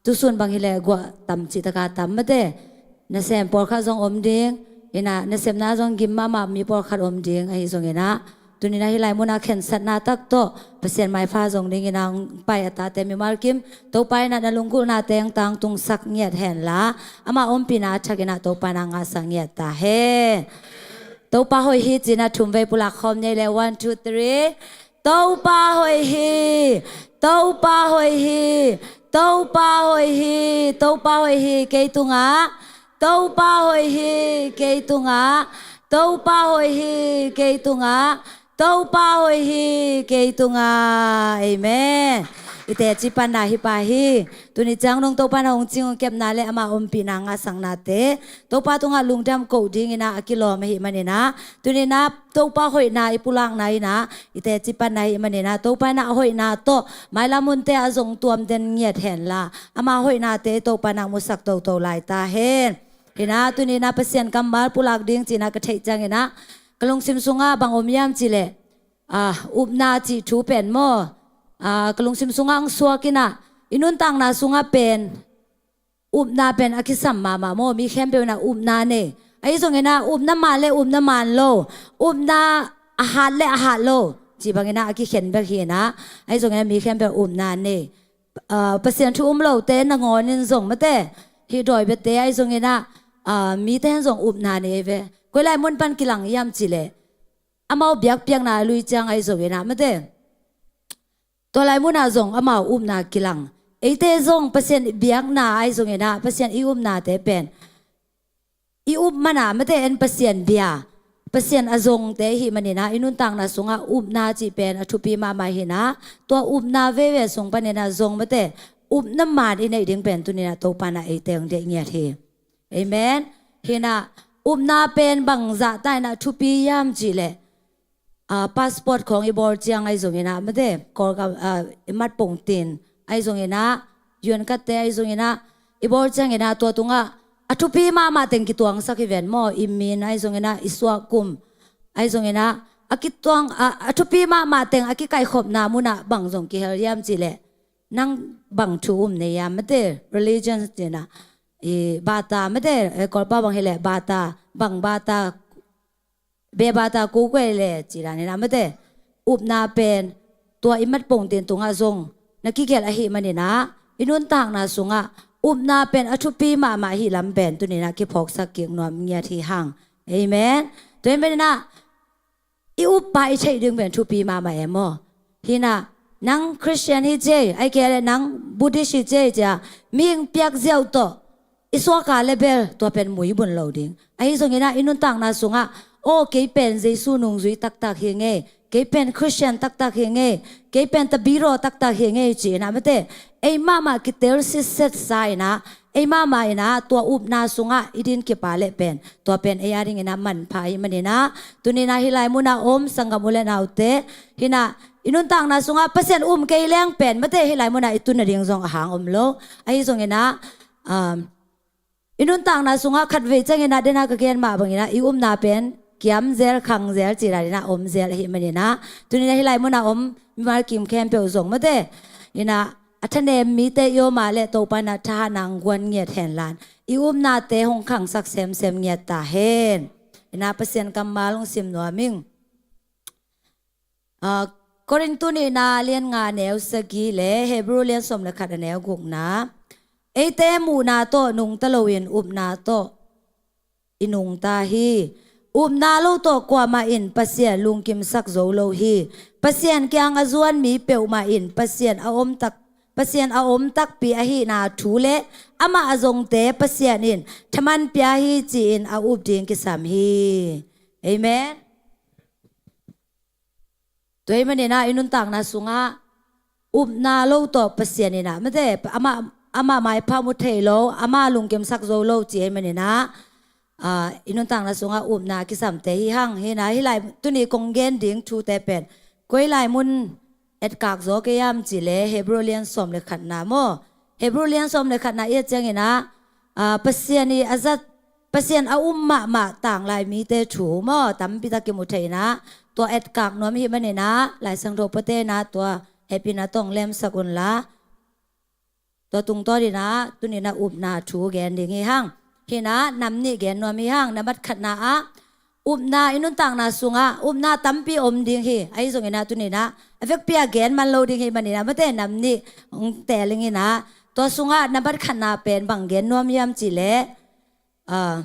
tusun bang hileh guah tam cih taka tam mate. Nasem pawlkhat zong om ding. Ina nasepna zong gim mahmah mi pawlkhat om ding. Ahi zongin ah, tuni-in ah hih lai munah khensatna tak tawh Pasian maipha zong dingin ah hong pai a tate mimal kim, Topa in ah na lunggulhnate hong tangtungsak ngiat henla, ama ompihna a thakin ah Topa in ah ngahsak ngiat ta hen. Topa hoih hi ci-in ah thum vei pulak khawm ni ei le, one, two, three. Topa hoih hi, Topa hoih hi, Topa hoih hi, Topa hoih hi kei tungah, Topa hoih hi kei tungah, Topa hoih hi kei tungah, Topa hoih hi kei tungah. Amen. I teci panna hi pah hi. Tuni ciang nong Topa in ah hong cing hong kepna le ama ompihna ngahsaknate Topa tungah lungdam koh dingin ah a kilawm ahi manin ah, tuni-in ah Topa hoihna i pulakna in ah i teci panna ahi manin ah, Topa in ah a hoihna tawh mailam hunte ah zong tuam den ngiat henla, ama hoihnate Topa in ah musak toto lai ta hen. Hi-in ah tuni-in ah Pasian kammal pulak ding ci-in ah ka theih ciangin ah ka lungsim sungah bang om hiam cih leh, ah, upna cih thu pen maw, ah, ka lungsim sungah hong suak in ah, i nuntakna sungah pen upna pen a kisam mahmah maw, mi khempeuh in ah upna nei. Ahi zongin ah upna man le upna man lo, upna a hat le a hat lo cih bangin ah a kikhen bek hi-in ah, ahi zongin ah mi khempeuh upna nei. Ah, Pasian thu um lote nangawnin zong mate, hih dawi biate ahi zongin ah, ah, mite hen zong upna nei ve. Koi lai mun pan kilang hiam cih leh amau biakpiakna a lui ciang ahi zongin ah mate, tua lai munah zong amau upna kilang. Eite zong Pasian i biakna ahi zongin ah, Pasian i upnate pen, i up man ah mate, en Pasian bia, Pasian a zongte ahi manin ah, i nuntakna sungah upna cih pen a thupi mahmah hi-in ah, tua upna veve sung panin ah zong mate, upna man i neih ding pen tuni-in ah Topa in ah eite hong deih ngiat hi. Amen. Hi-in ah upna pen bangzah ta-in ah thupi hiam cih leh, ah, passport khawng i bawl ciang ahi zongin ah mate, Kawlgam, ah, i mat pongtin ahi zongin ah, U N card-te ahi zongin ah i bawl ciangin ah tua tungah a thupi mahmah teng kituangsak hi ven maw, i min ahi zongin ah, i suahkum ahi zongin ah, a kituang, a, a thupi mahmah teng a kikaikhopna munah bang zong kihel hiam cih leh, nang bang thu um na hiam mate, religion cih in ah, i bata mate, eh, Kawlpau bang hileh bata, bang bata, beh bata ko kua le cih dan in ah mate, upna pen tua i mat pongtin tungah zong na kigelh ahi manin ah, i nuntakna sungah upna pen a thupi mahmah ahi lam pen tuni-in ah kiphawksak kik nuam ngiat hi hang. Amen. Tua ahih manin ah i uppa i theih ding pen thupi mahmah e maw. Hi-in ah Nang Christian hi cei, ai kei le nang Buddhist hi cei cia, mihing piak ziau tawh i suaka le bel tua pen muibun lo ding. Ahi zongin ah i nuntakna sungah, aw, kei pen Jesu nungzui taktak hi ngei, kei pen Christian taktak hi ngei, kei pen tabiro taktak hi ngei ci-in ah mate, ei mahmah kitel sitset sa-in ah, ei mahmah in ah tua upna sungah i din kipa le pen, tua pen ei a dingin ah manpha hi manin ah, tuni-in ah hih lai munah om sanggam u le naute, hi-in ah i nuntakna sungah Pasian um kei leng pen mate hih lai munah i tun nading zong a hang om lo. Ahi zongin ah, um, i nuntakna sungah khatvei ciangin ah, den a ka gen mah bangin ah i upna pen kiam zel, khang zel, ci dan in ah om zel ahih manin ah, tuni-in ah hih lai munah om mimal kim khempeuh zong mate, hi-in ah a thanem mite i om a le Topa in ah thahatna hong guan ngiat hen la, i upnate hong khangsak semsem ngiat ta hen. Hi-in ah Pasian kammal hong sim nuam ing. Ah, Korintu nihna lian nga neu sagih le Hebru lian sawm le khat a neu gukna. Eite muhna tawh nungta loin upna tawh i nungta hi. Upna lo tawh kuamah in Pasian lungkimsak zo lo hi. Pasian kiang a zuan mi peuhmah in Pasian a om tak, Pasian a om takpi ahihna thu le amah a zongte Pasian in thaman pia hi ci-in a up ding kisam hi. Amen. Tua ahih manin ah i nuntakna sungah upna lo tawh Pasian in ah mate, amah, amah maipha mu thei lo, amah lungkimsak zo lo ci ahih manin ah, ah, i nuntakna sungah upna kisamte hi hang. Hi-in ah hih lai tuni kong gen ding thute pen koi lai mun etkak zaw kei hiam cih leh Hebru lian sawm le khatna maw? Hebru lian sawm le khatna i et ciangin ah, ah, Pasian i a zat, Pasian a um mahmah tanglai mite thu maw, tampi tak kimu thei-in ah, tua etkak nuam ahih manin ah, Lai Siangtho pate in ah tua hehpihna tawh lemsak un la. Tua tungtawn in ah tuni-in ah upna thu gen ding hi hang. Hi-in ah nam nih gen nuam hi hang. Nambat khatna ah, upna i nuntakna sungah upna tampi om ding hi. Ahi zongin ah tuni-in ah a vekpi ah gen man lo ding hi manin ah mate nam nih hong teel ing in ah, tua sungah nambat khatna pen bang gen nuam hiam cih leh, ah,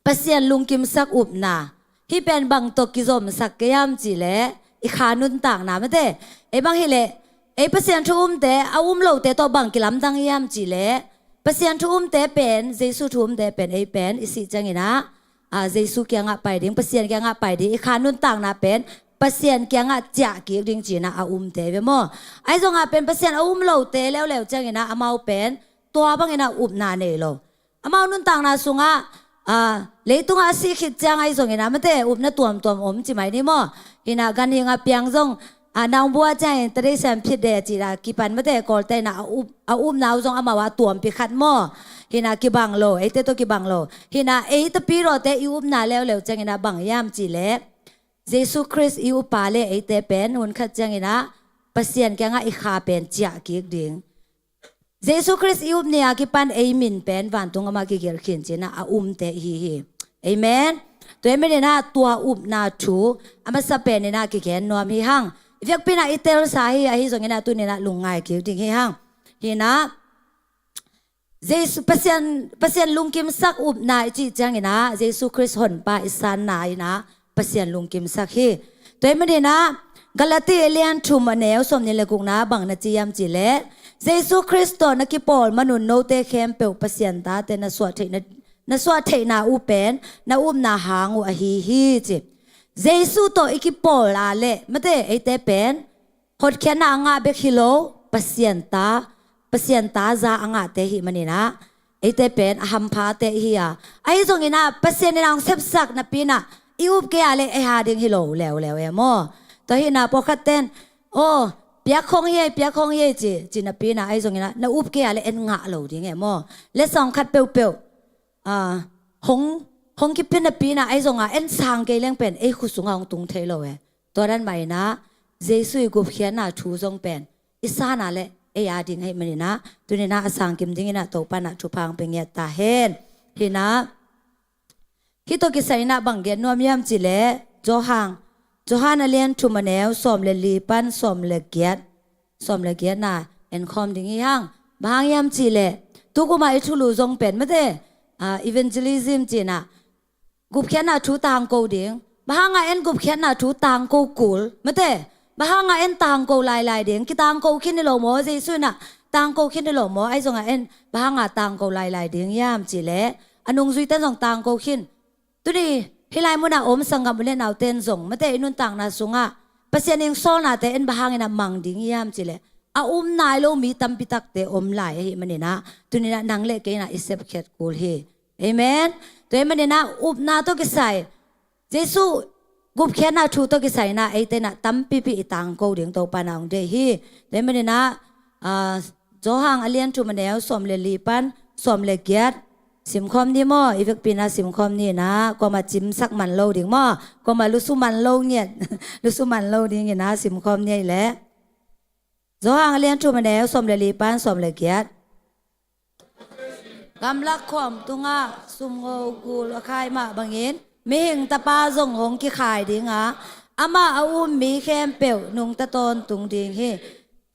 Pasian lungkimsak upna. Hih pen bang tawh kizomsak kei hiam cih leh i kha nuntakna mate. Ei bang hi leh, ei Pasian thu umte, a um lote tawh bang kilamdang hiam cih leh, Pasian thu umte pen, Jesu thu umte pen, ei pen i sih ciangin ah, ah, Jesu kiangah pai ding, Pasian kiangah pai ding, i kha nuntakna pen Pasian kiangah ciah kik ding ci-in ah a umte ve maw? Ahi zongah pen Pasian a um lote leuleu ciangin ah amau pen tua bangin ah upna nei lo. Amau nuntakna sungah, ah, leitungah a sih khit ciang ahi zongin ah mate, upna tuamtuam om ci mai ni maw? Hi-in ah ganhing a piang zong, ah, naungbu a ciangin tadei sem phit de ci-in ah kipan mate, Kawlte in ah a up, a upna uh zong amau a tuampi khat maw? Hi-in ah kibang lo, eite tawh kibang lo. Hi-in ah ei tapirote i upna leuleu ciangin ah bang hiam cih leh, Jesu Khrist i upa le eite pen hun khat ciangin ah Pasian kiangah i kha pen ciah kik ding. Jesu Khrist i up ni a kipan ei min pen vantung amah kigelh khin ci-in ah a umte i hi hi. Amen. Tua ahih manin ah tua upna thu a masa pen in ah kigen nuam hi hang. I vekpi in ah i telsa hi, ahi zongin ah tuni-in ah lungngai kik ding hi hang. Hi-in ah Jesu, Pasian, Pasian lungkimsak upna i cih ciangin ah Jesu Khrist Honpa i sanna in ah Pasian lungkimsak hi. Tua ahih manin ah Galati lian thum a neu sawmnih le gukna bang na ci hiam cih leh, Jesu Khrist tawh na kipawl man un note khempeuh Pasian tate na suah theihna, na suah theihna uh pen na upna hang uh ahi hi ci. Jesu tawh i kipawl a leh mate, eite pen hotkhiatna a ngah bek hi lo, Pasian ta, Pasian ta za a ngahte i hih manin ah eite pen a hamphate i hi a. Ahi zongin ah Pasian in ah hong sepsak napi-in ah i up kei a leh ei a ding hi lo leuleu e maw? Tua hi-in ah pawlkhatte in, aw, piak khong hi ei, piak khong hi ei ci, ci napi-in ah ahi zongin ah na up kei a leh en ngah lo ding e maw? Letsong khat peuhpeuh, ah, hong, hong kipia napi-in ah ahi zongah en sang kei leng pen ei khut sungah hong tung thei lo e. Tua dan mah in ah Jesu i gupkhiatna thu zong pen i sanna leh ei a ding ahih manin ah tuni-in ah a sangkim dingin ah Topa in ah thupha hong pia ngiat ta hen. Hi-in ah hih tawh kisai-in ah bang gen nuam hiam cih leh, Johan, Johan a lian thum a neu sawm le li pan sawm le giat, sawm le giatna en khawm ding hi hang. Bang hang hiam cih leh, tu kum ah i thulu zong pen mate, ah, evangelism ci-in ah gupkhiatna thu tangko ding. Bang hang a en gupkhiatna thu tangko kul mate? Bang hanga en tangko lailai ding? Kitangko khin hi lo maw? Jesu in ah tangko khin hi lo maw? Ahi zongah en bang hanga tangko lailai ding hiam cih leh, a nungzuite in zong tangko khin. Tuni hih lai munah a om sanggam u le naute in zong, mate, i nuntakna sungah Pasian in sawlnate en bang hangin ah mang ding hiam cih leh, a um nai lo mi tampi takte om lai ahih manin ah, tuni in ah nang le kei in ah i sepkhiat kul hi. Amen. Tua ahih manin ah upna tawh kisai, Jesu gupkhiatna thu tawh kisai in ah eite in ah tampipi i tangko ding Topa in ah hong deih hi. Tua ahih manin ah, ah, Johan a lian thum, a neu sawm le li pan sawm le giat simkhawm ni maw? I vekpi in ah simkhawm ni in ah, kuamah cimsak man lo ding maw? Kuamah lusu man lo ngiat, lusu man lo ding in ah simkhawm ni ei leh. Johan a lian thum, a neu sawm le li pan sawm le giat. Gamlak khuam tungah sumngo gul a khai mah bangin Mihing Tapa zong hong kikhai ding a, amah a um mi khempeuh nungta tawntung ding hi.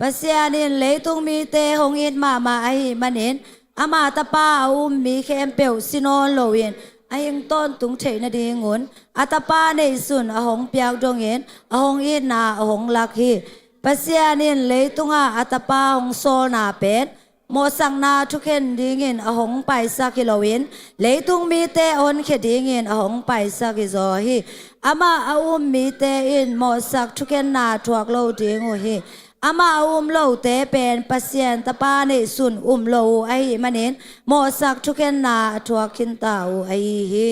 Pasian in leitung mite hong it mahmah ahih manin, ama Tapa a um mi khempeuh si nawn loin a hing tawntung theih nadingun a Tapa neihsun a hong piak dongin a hong itna a hong lak hi. Pasian in leitungah a Tapa hong sawlna pen mawhsakna thukhen dingin a hong paisak hi loin, leitung mite a honkhia dingin a hong paisak hi zaw hi. Amah a um mite in mawhsak thukhenna thuak lo ding uh hi. Amah a um lote pen Pasian Tapa neihsun um lo uh ahih manin, mawhsak thukhenna a thuak khinta uh ahi hi.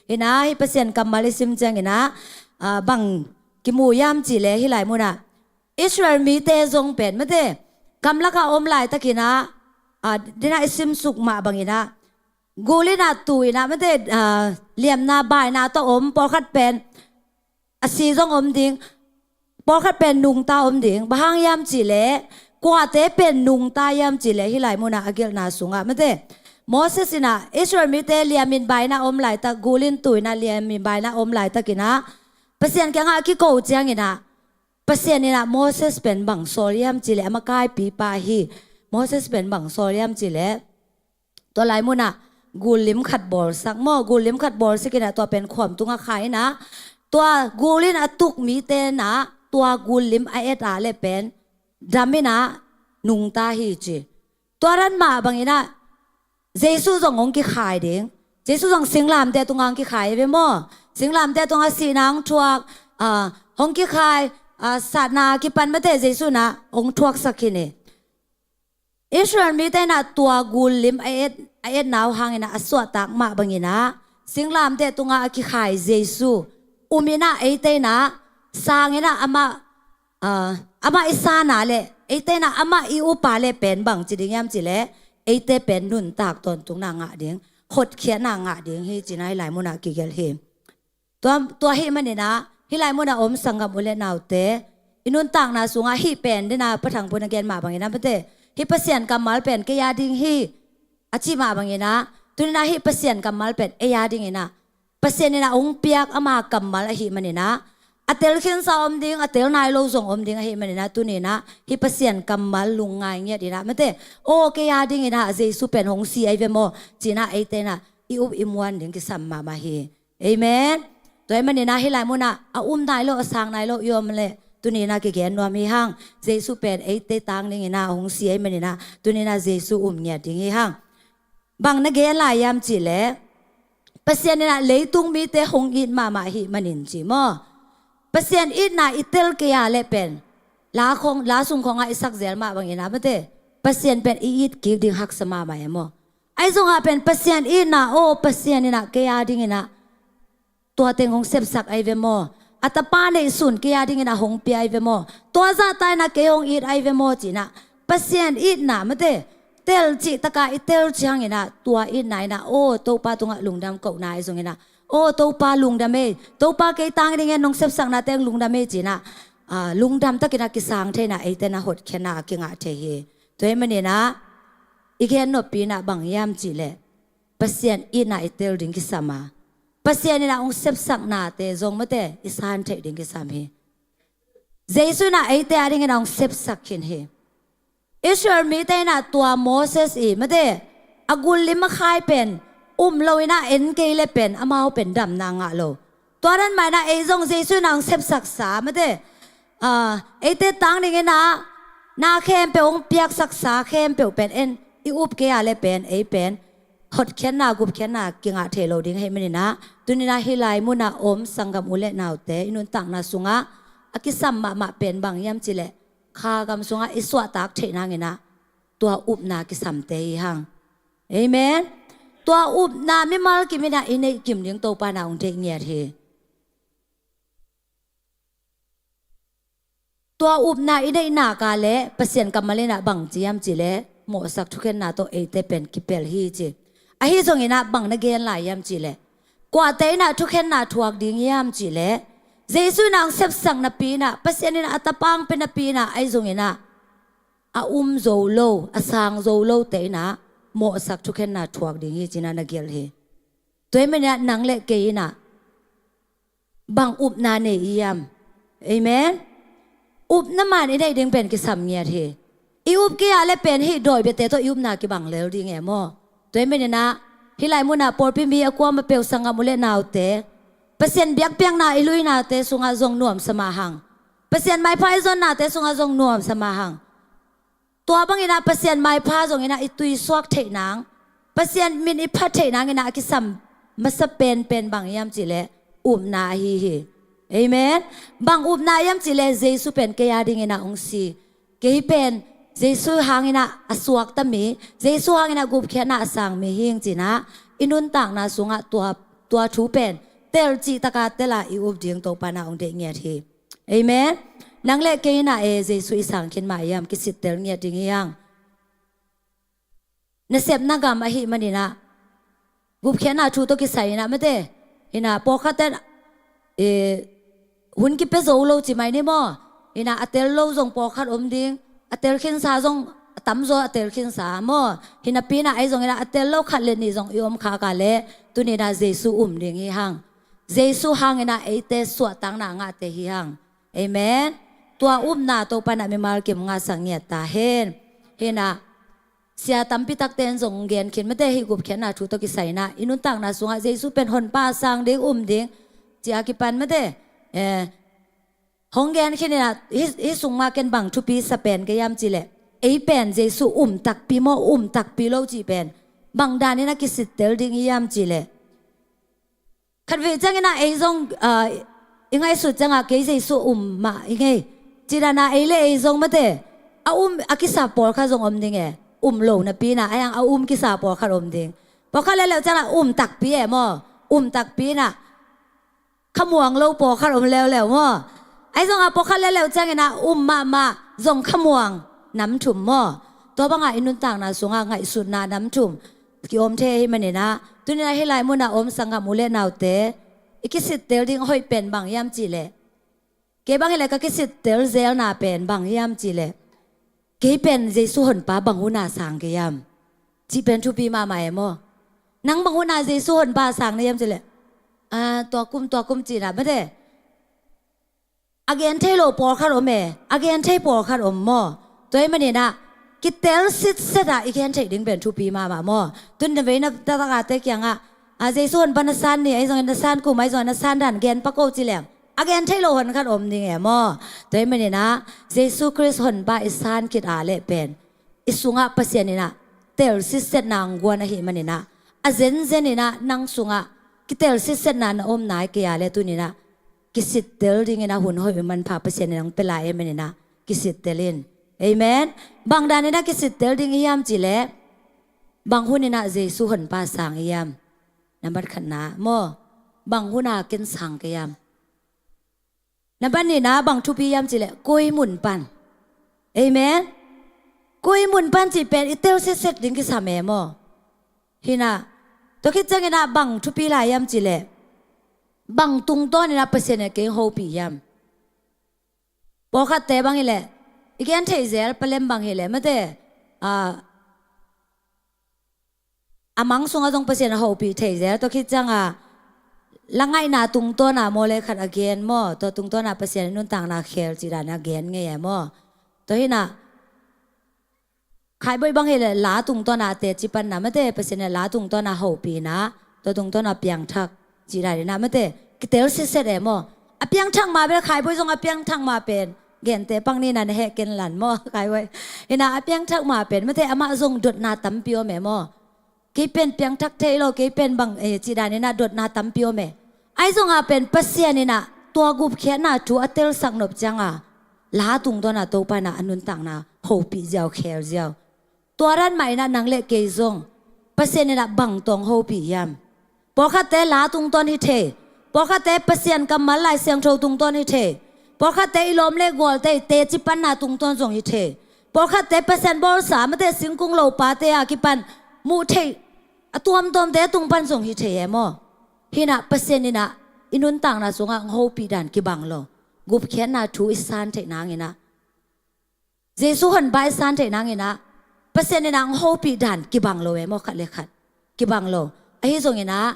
Hi in ah, hih Pasian kammal i sim ciangin ah, ah, bang kimu hiam cih leh hih lai munah Israel mite zong pen, mate, gamlakah a om laitakin ah, ah, dena i simsuk mah bangin ah, gul in ah, tu in ah, mate, ah, liamna baina tawh om, pawlkhat pen a si zong om ding, pawlkhat pen nungta om ding. Bang hang hiam cih leh, kuate pen nungta hiam cih leh, hih lai munah a gelhna sungah, mate, Moses in ah Israel mite liamin baina om laitak, gul in tu in ah liamin baina om laitakin ah, Pasian kiangah a kiko ciangin ah, Pasian in ah Moses pen bang sawl hiam cih leh, a makaipipa hi. Moses pen bang sawl hiam cih leh, tua lai munah gul lim khat bawlsak maw, gul lim khat bawlsak in ah, tua pen khuam tungah khai in ah, tua gul in a tuk mite in ah, tua gul lim a et a leh pen dam in ah nungta hi ci. Tua dan mah bangin ah Jesu zong hong kikhai ding. Jesu zong singlamteh tungah hong kikhai ve maw? Singlamteh tungah sihna hong thuak, ah, hong kikhai, ah, satna kipan, mate, Jesu in ah hong thuaksak khin hi. Israel mite in ah tua gul lim a et, a etna uh hangin ah a suahtak mah bangin ah, singlamteh tungah a kikhai Jesu um in ah, eite in ah sang in ah amah, ah, amah i san a leh, eite in ah amah i up a leh pen bang ci ding hiam cih leh, eite pen nuntak tawntungna ngah ding, hotkhiatna ngah ding hi ci in ah hih lai munah kigelh hi. Tua, tua ahih manin ah, hih lai munah a om sanggam u le naute, i nuntakna sungah hih pen, dena Pa Thang Pun a gen mah bangin ah, mate, hih Pasian kammal pen kei a ding hi, a cih mah bangin ah, tuni in ah hih Pasian kammal pen ei a dingin ah, Pasian in ah hong piak ama kammal ahih manin ah, a tel khinsa om ding, a tel nai lo zong om ding ahih manin ah, tuni in ah hih Pasian kammal lungngai ngiat in ah, mate, aw, kei a dingin ah Jesu pen hong si ahi ve maw, ci in ah eite in ah i up i muan ding kisam mahmah hi. Amen. Tua ahih manin ah hih lai munah a um nai lo, a sang nai lo i om leh, tuni in ah kigen nuam hi hang. Jesu pen eite tang dingin ah hong si ahih manin ah, tuni in ah Jesu um ngiat ding hi hang. Bang na gen lai hiam cih leh, Pasian in ah leitung mite hong it mahmah ahih manin ci maw? Pasian itna i tel kei a leh pen, la khong, la sung khongah i sak zel mah bangin ah, mate, Pasian pen i it kik ding haksa mahmah e maw? Ahi zongah pen Pasian itna, aw, Pasian in ah kei a dingin ah tua teng hong sepsak ahi ve maw? A Tapa neihsun kei a dingin ah hong pia ahi ve maw? Tua zahta in ah kei hong it ahi ve maw? Ci in ah Pasian itna, mate, tel cih taka i tel ciangin ah, tua itna in ah, aw, Topa tungah lungdam kohna ahi zongin ah, aw, Topa lungdam ei, Topa kei tang dingin nong sepsakna teng lungdam ei, ci in ah, ah, lungdam takin ah kisang thei in ah, eite in ah hotkhiatna a kingah thei hi. Tua ahih manin ah i gen noppi in ah bang hiam cih leh, Pasian itna i tel ding kisam a, Pasian in ah hong sepsaknate zong, mate, i san theih ding kisam hi. Jesu in ah eite a dingin ah hong sepsak khin hi. Israel mite in ah tua Moses i, mate, a gul lim a khai pen um lo in ah en kei leh pen amau pen damna ngah lo. Tua dan mah in ah ei zong Jesu in ah hong sepsaksa, mate, Aa, eite tang dingin ah na khempeuh hong piaksaksa khempeuh pen en i up kei a le pen ei pen hotkhiatna gupkhiatna kingah thei lo ding ahih manin ah tuni-in ah hih lai munah om sanggam u le naute i nuntakna sungah a kisam mahmah pen bang hiam cih leh kha gam sungah i suahtak theih nangin ah tua upna kisamte hi hang. Amen. Tua upna mimal kim in ah i neih kim ding Topa in ah hong deih ngiat hi. Tua upna i neih nak leh Pasian kammal in ah bang ci hiam cih leh mawhsak thukhenna tawh eite pen kipelh hi ci. Ahi zongin ah bang na gen lai hiam cih leh kuate in ah thukhenna thuak ding hiam cih leh Jesu in ah hong sepsak napi in ah Pasian in ah a tapa hong pia napi in ah ahi zongin ah a um zo lo a sang zo lote in ah mawhsak thukhenna thuak ding hi ci-in ah na gelh hi. Tua ahih manin ah nang le kei in ah bang upna nei i hiam? Amen. Upna man i neih ding pen kisam ngiat hi. I up kei a le pen hih dawi biate tawh i upna kibang lel ding e maw? Tua ahih manin ah hih lai munah pawlpi mi a kuamah peuh sanggam u le naute Pasian biakpiakna i luinate sungah zong nuamsa mah hang. Pasian maipha i zonnate sungah zong nuamsa mah hang. Tua bangin ah Pasian maipha zongin ah i tuisuak theih nang Pasian min i phat theih nangin ah a kisam masa penpen bang hiam cih leh upna ahi hi. Amen. Bang upna hiam cih leh Jesu pen kei a dingin ah hong si. Kei pen Jesu hangin ah a suakta mi, Jesu hangin ah gupkhiatna a sang mi hi ing ci-in ah i nuntakna sungah tua, tua thu pen telcih taka tel a i up ding Topa in ah hong deih ngiat hi. Amen. Nang le kei in ah e Jesu i sang khin mah hiam kisittel ngiat ding hi hang. Nasepna gam ahih manin ah gupkhiatna thu tawh kisai in ah mate in ah pawlkhat ten e hun kipia zo lo ci mai ni maw? In ah a tel lo zong pawlkhat om ding, a tel khinsa zong a tamzaw a tel khinsa maw? Hi napi in ah ahi zongin ah a tel lo khat le nih zong i om khak a leh tuni in ah Jesu um ding hi hang. Jesu hangin ah eite suahtakna ngahte hi hang. Amen. Tua upna Topa in ah mimal kim ngahsak ngiat ta hen. Hi in ah sia tampi takte in zong gen khin mate hih gupkhiatna thu tawh kisai in ah i nuntakna sungah Jesu pen honpa sang ding um ding ci a kipan mate e hong gen khin in ah hih, hih sung mah ken bang thupi sa pen kei hiam cih leh ei pen Jesu um takpi maw um takpi lo cih pen bang danin ah kisittel ding hiam cih leh khatvei ciangin ah ei zong ah i ngaihsut ciangah kei Jesu um mah i ngei. Cih dan ah ei le ei zong mate a um a kisa pawlkhat zong om ding e. Um lo napi in ah a yang a um kisa pawlkhat om ding. Pawlkhat leuleu ciangah um takpi e maw? Um takpi in ah khamuang lo pawlkhat om leuleu maw? Ahi zongah pawlkhat leuleu ciangin ah um mahmah zong khamuang namthum maw? Tua bangah i nuntakna sungah ngaihsutna namthum ki-om thei ahih manin ah tuni in ah hih lai munah om sanggam u le naute i kisittel ding a hoih pen bang hiam cih leh kei bang hi leh ka kisittel zelna pen bang hiam cih leh kei pen Jesu honpa bang hun a sang kei hiam cih pen thupi mahmah e maw? Nang bang hun a Jesu honpa sang na hiam cih leh aa tua kum tua kum cih in ah mate a gen thei lo pawlkhat om e, a gen thei pawlkhat om maw? Tua ahih manin ah kitel sitset ah i gen theih ding pen thupi mahmah maw? Tun na vei na taktakate kiangah a Jesu honpa na san ni ahi zongin na san kum ahi zongin na san dan gen pak o ci leng a gen thei lo honkhat om ding e maw? Tua ahih manin ah Jesu Khrist honpa i san khit a leh pen i sungah Pasian in ah tel sitsetna hong guan ahih manin ah a zenzen in ah nang sungah kitel sitsetna na om nai kei a leh tuni in ah kisittel dingin ah hun hoih manpha Pasian in hong pia lai ahih manin ah kisittel in. Amen. Bang danin ah kisittel ding i hiam cih leh bang hun in ah Jesu honpa sang i hiam? Nambat khatna maw? Bang hun a ken sang kei hiam? Nambat nihna bang thupi hiam cih leh koi mun pan. Amen. Koi mun pan cih pen i tel sitset ding kisam e maw? Hi in ah tua khit ciangin ah bang thupi lai hiam cih leh bang tungtawn in ah Pasian in kei hong hopih hiam? Pawlkhatte bang hi leh i gen theih zel palem bang hi leh mate a mang sungah zong Pasian a hopih thei zel. Tua khit ciangah la ngaihna tungtawn a maw le khat a gen maw? Tua tungtawn a Pasian i nuntakna khel cih dan a gen ngei e maw? Tua hi in ah khaiboih bang hi leh la tungtawn a teci panna mate Pasian in la tungtawn a hopih in ah tua tungtawn a piangthak cih dan in ah mate kitel sitset e maw? A piangthak ma bel khaiboih zong a piangthak ma pen Gente pang ni na na heh ken lan maw, kai wai. Ina a piangthak ma pen, mate, amah zong dotna tampi om e maw. Kei pen piangthak thei lo, kei pen bang, eh, cih dan ina dotna tampi om e. Ahi zong a pen Pasian ina tua gupkhiatna thu a telsak nop cianga la tungtawna Topa ina a nuntakna hopih ziau, khel ziau. Tua dan mah ina nang le kei zong Pasian ina bang tawh hong hopih hiam? Pawlkhatte la tungtawn hi thei. Pawlkhatte Pasian kammal Lai Siangtho tungtawn hi thei. Pawlkhatte i lawm le gualte i teci panna tungtawn zong hi thei. Pawlkhatte Pasian bawlsa, mate, singkung lopate a kipan muh theih a tuamtuamte tung pan zong hi thei e maw. Hi ina Pasian ina i nuntakna sungah hong hopih dan kibang lo. Gupkhiatna thu i san theih nang ina, Jesu honpa i san theih nang ina, Pasian ina hong hopih dan kibang lo e maw, khat le khat. Kibang lo. Ahi zong ina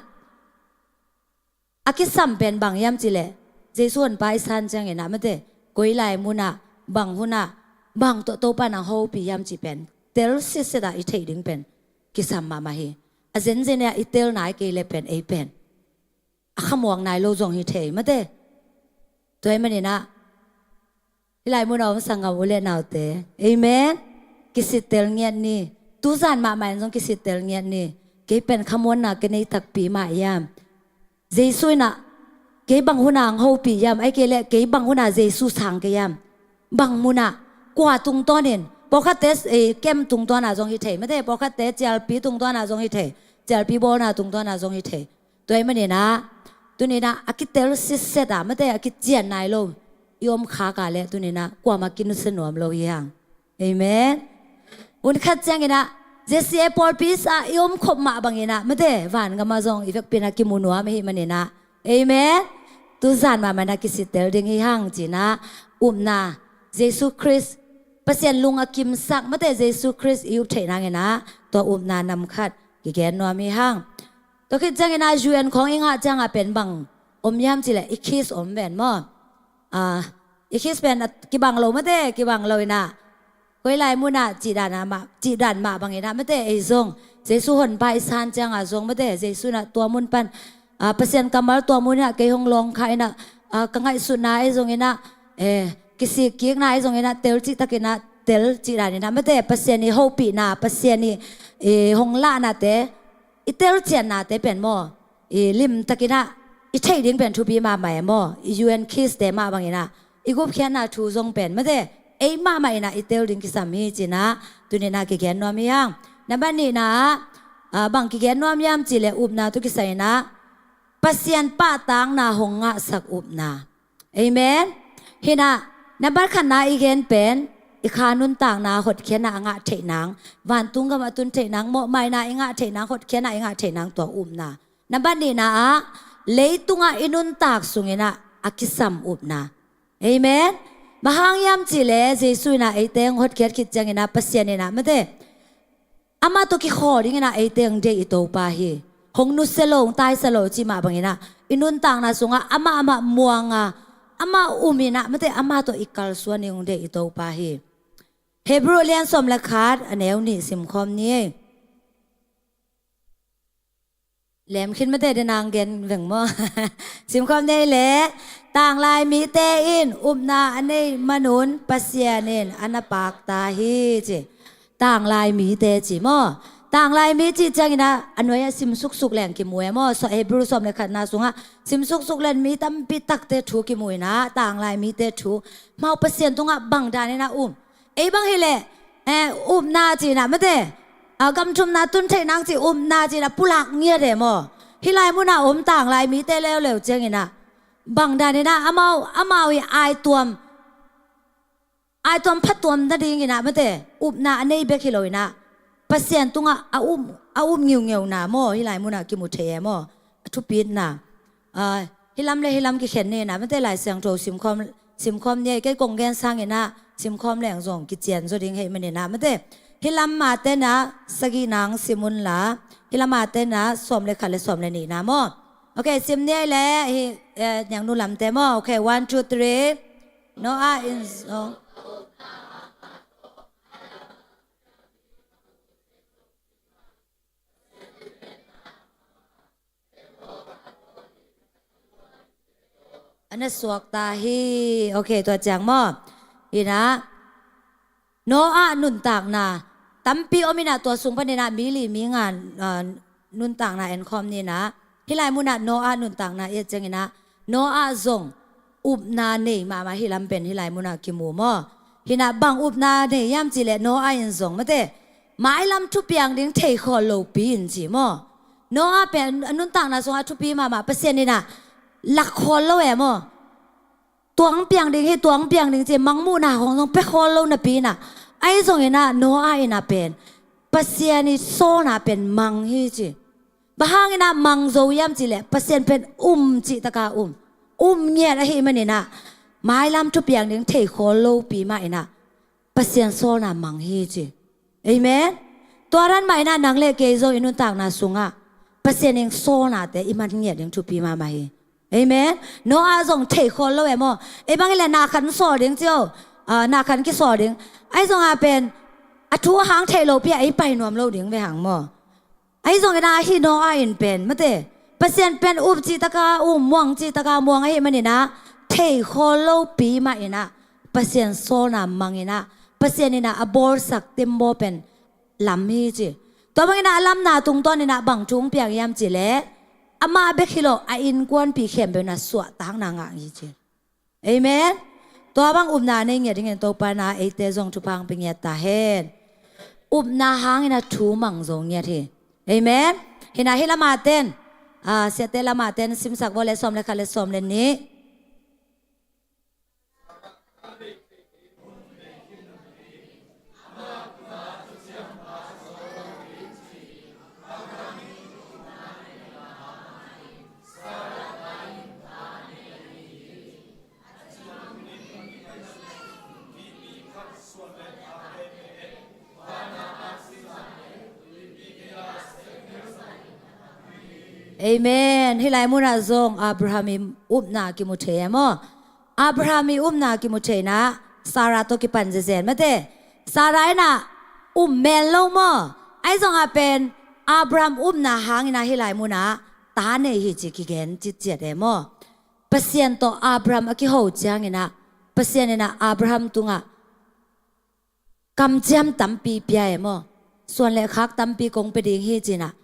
a kisam pen bang hiam cih leh, Jesu honpa i san ciang ina, mate, koi lai munah, bang hunah, bang tawh Topa ina hong hopih hiam cih pen tel sitset a i theih ding pen kisam mahmah hi. A zenzen a i tel nai kei le pen ei pen a khamuang nai lo zong hi thei, mate. Tua ahih man ina hih lai munah om sanggam u le naute, amen. Kisittel ngiat ni. Tuzan mahmah in zong kisittel ngiat ni. Kei pen khamuanna ka nei takpi mah hiam? Jesu ina kei bang huna hong hopih hiam? Ahih kei leh kei bang huna Jesu sang kei hiam? Bang munah, kua tungtawnin? Pawlkhatte, eh, camp tungtawna zong hi thei, mate, pawlkhatte cialpi tungtawna zong hi thei, cialpi bawlna tungtawna zong hi thei. Tua ahih man ina tuni ina a kitel sitset a, mate, a kician nai lo i om khak a le tuni ina kuamah kinusia nuam lo hi hang. Amen. Hun khat ciang ina Z C A pawlpi sa i om khop mah bang ina, mate, van gam ah zong i vekpi ina kimu nuam ahih man ina. Amen. Tuzan mahmah ina kisittel ding hi hang ci ina upna, Jesu Khrist, Pasian lung a kimsak, mate, Jesu Khrist i up theih nang ina tua upna nam khat kigen nuam hi hang. Tua khit ciang ina U N khawng i ngah ciang a pen bang om hiam cih leh i kiss om ven maw. Ah, i kiss pen a kibang lo, mate, kibang lo ina. Koi lai munah cih dan a mah, cih dan mah bang ina, mate, ei zong Jesu honpa i san ciang a zong, mate, Jesu ina tua mun pan, ah, Pasian kammal tua mun ina kei hong lawng kha ina, ah, ka ngaihsutna ei zong ina, eh, kisik kikna ei zong ina tel cih tak ina tel cih dan ina, mate, Pasian i hopihna, Pasian i, eh, hong lahnate, i telciannate pen maw, i limtak ina i theih ding pen thupi mahmah e maw. I U N kiss te mah bang ina i gupkhiatna thu zong pen, mate, ei mahmah ina i tel ding kisam hi ci ina tuni ina kigen nuam hi hang. Nambat nihna ah, ah, bang kigen nuam hiam cih leh upna tawh kisai ina Pasian pahtakna hong ngahsak upna. Amen. Hi ina, nambat khatna i gen pen i kha nuntakna hotkhiatna a ngah theih nang, vantung gam a tun theih nang, mawhmaina i ngah theih nang, hotkhiatna i ngah theih nang, tua upna. Nambat nihna ah leitungah i nuntak sung ina a kisam upna. Amen. Bang hang hiam cih leh Jesu ina eite hong hotkhiat khit ciang ina Pasian ina, mate, amah tawh kikhaw ding ina eite hong deih i Topa hi. Hong nusia lo, hong taisa lo cih mah bang ina i nuntakna sungah amah, amah muang a, amah um ina, mate, amah tawh i kalsuan ding hong deih i Topa hi. Hebrew a lian sawm le khat, a neu nih simkhawm ni. Lem khin, mate, den ang gen veng maw. Simkhawm ni leh, tanglai mite in upna a neih manun Pasian in a na pakta hi ci. Tanglai mite ci maw. Tanglai mi cih ciang ina a nuai ah sim suksuk leng kimu e maw. Hebrew sawm le khatna sungah sim suksuk leng mi tampi takte thu kimu ina tanglai mite thu. Amau Pasian tungah bang dan ina um? Ei bang hi leh, eh, upna ci ina, mate, ah, gam thumna tun theih nang cih upna ci ina pulak ngiat e maw. Hih lai munah om tanglai mite leuleu ciang ina bang dan ina amau, amau i aituam, aituam phatuam nading ina, mate, upna a nei bek hi lo ina Pasian tungah a um, a um ngiungeuna maw, hih lai munah kimu thei e maw. A thupitna, ah, hih lam le hih lam kikhen ni ina, mate, Lai Siangtho simkhawm, simkhawm ni ei. Kei kong gen sang ina simkhawm leng zong kician zaw ding hi ahih man ina, mate, hih lam Mate ina sagih nang sim un la, hih lam Mate ina sawm le khat le sawm le nihna maw. Okay, sim ni ei leh, hih, eh, niangnu lamte maw. Okay, one, two, three. Noah in zong a na suakta hi. Okay, tua ciang maw. Hi inah Noah nuntakna tampi om inah, tua sung paninah mi li mi nga, ah, nuntakna enkhawm ni inah. Hih lai munah Noah nuntakna i et cianginah Noah zong upna nei mahmah, hih lam pen hih lai munah kimu maw. Hi inah bang upna nei hiam cihleh Noah in zong mate, mailam thupiang ding thei khawl lopi in ci maw. Noah pen a nuntakna sungah thupi mahmah, Pasian inah lak khawl lo e maw. Tuang piang ding hi, tuang piang ding ci, mangmuhna khawng zong pia khawl lo napi inah, ahi zonginah Noah inah pen Pasian i sawlna pen mang hi ci. Bang hang inah mang zo hiam cihleh Pasian pen um cih taka um, um ngiat ahih maninah mailam thupiang ding thei khawl lopi mah inah Pasian sawlna mang hi ci. Amen. Tua dan mah inah nang le kei zong i nuntakna sungah Pasian in sawlnate i man ngiat ding thupi mahmah hi. Amen. Noah zong thei khawl lo e maw. Ei bang hileh na khan sawl ding cio, ah, na khan kisawl ding. Ahi zongah pen a thu hang thei lopi ah ei pai nuam lo ding ve hang maw. Ahi zonginah hih Noah in pen mate, Pasian pen up cih taka um, muang cih taka muang ahih maninah thei khawl lopi mah inah Pasian sawlna mang inah, Pasian inah a bawlsak tembaw pen lam hi ci. Tua bang inah a lamna tungtawn inah bang thu hong piang hiam cihleh, amah bek hi lo, a innkuanpih khempeuh inah suahtakna ngah hi ci. Amen. Tua bang upna nei ngiat dingin Topa inah eite zong thupha hong pia ngiat ta hen. Upna hang inah thu mang zo ngiat hi. Amen. Hi inah hih lama ten, ah, siate lama ten simsak vua le, sawm le khat le sawm le nih. Amen. Hih lai munah zong Abraham i upna kimu thei e maw. Abraham i upna kimu thei inah Sarah tawh kipan zezen mate. Sarah inah um men lo maw. Ahi zongah pen Abraham upna hang inah hih lai munah ta nei hi ci kigen citciat e maw. Pasian tawh Abraham a kiho cianginah Pasian inah Abraham tungah kamciam tampi pia e maw. Suan le khak tampi kong pia ding hi ci inah.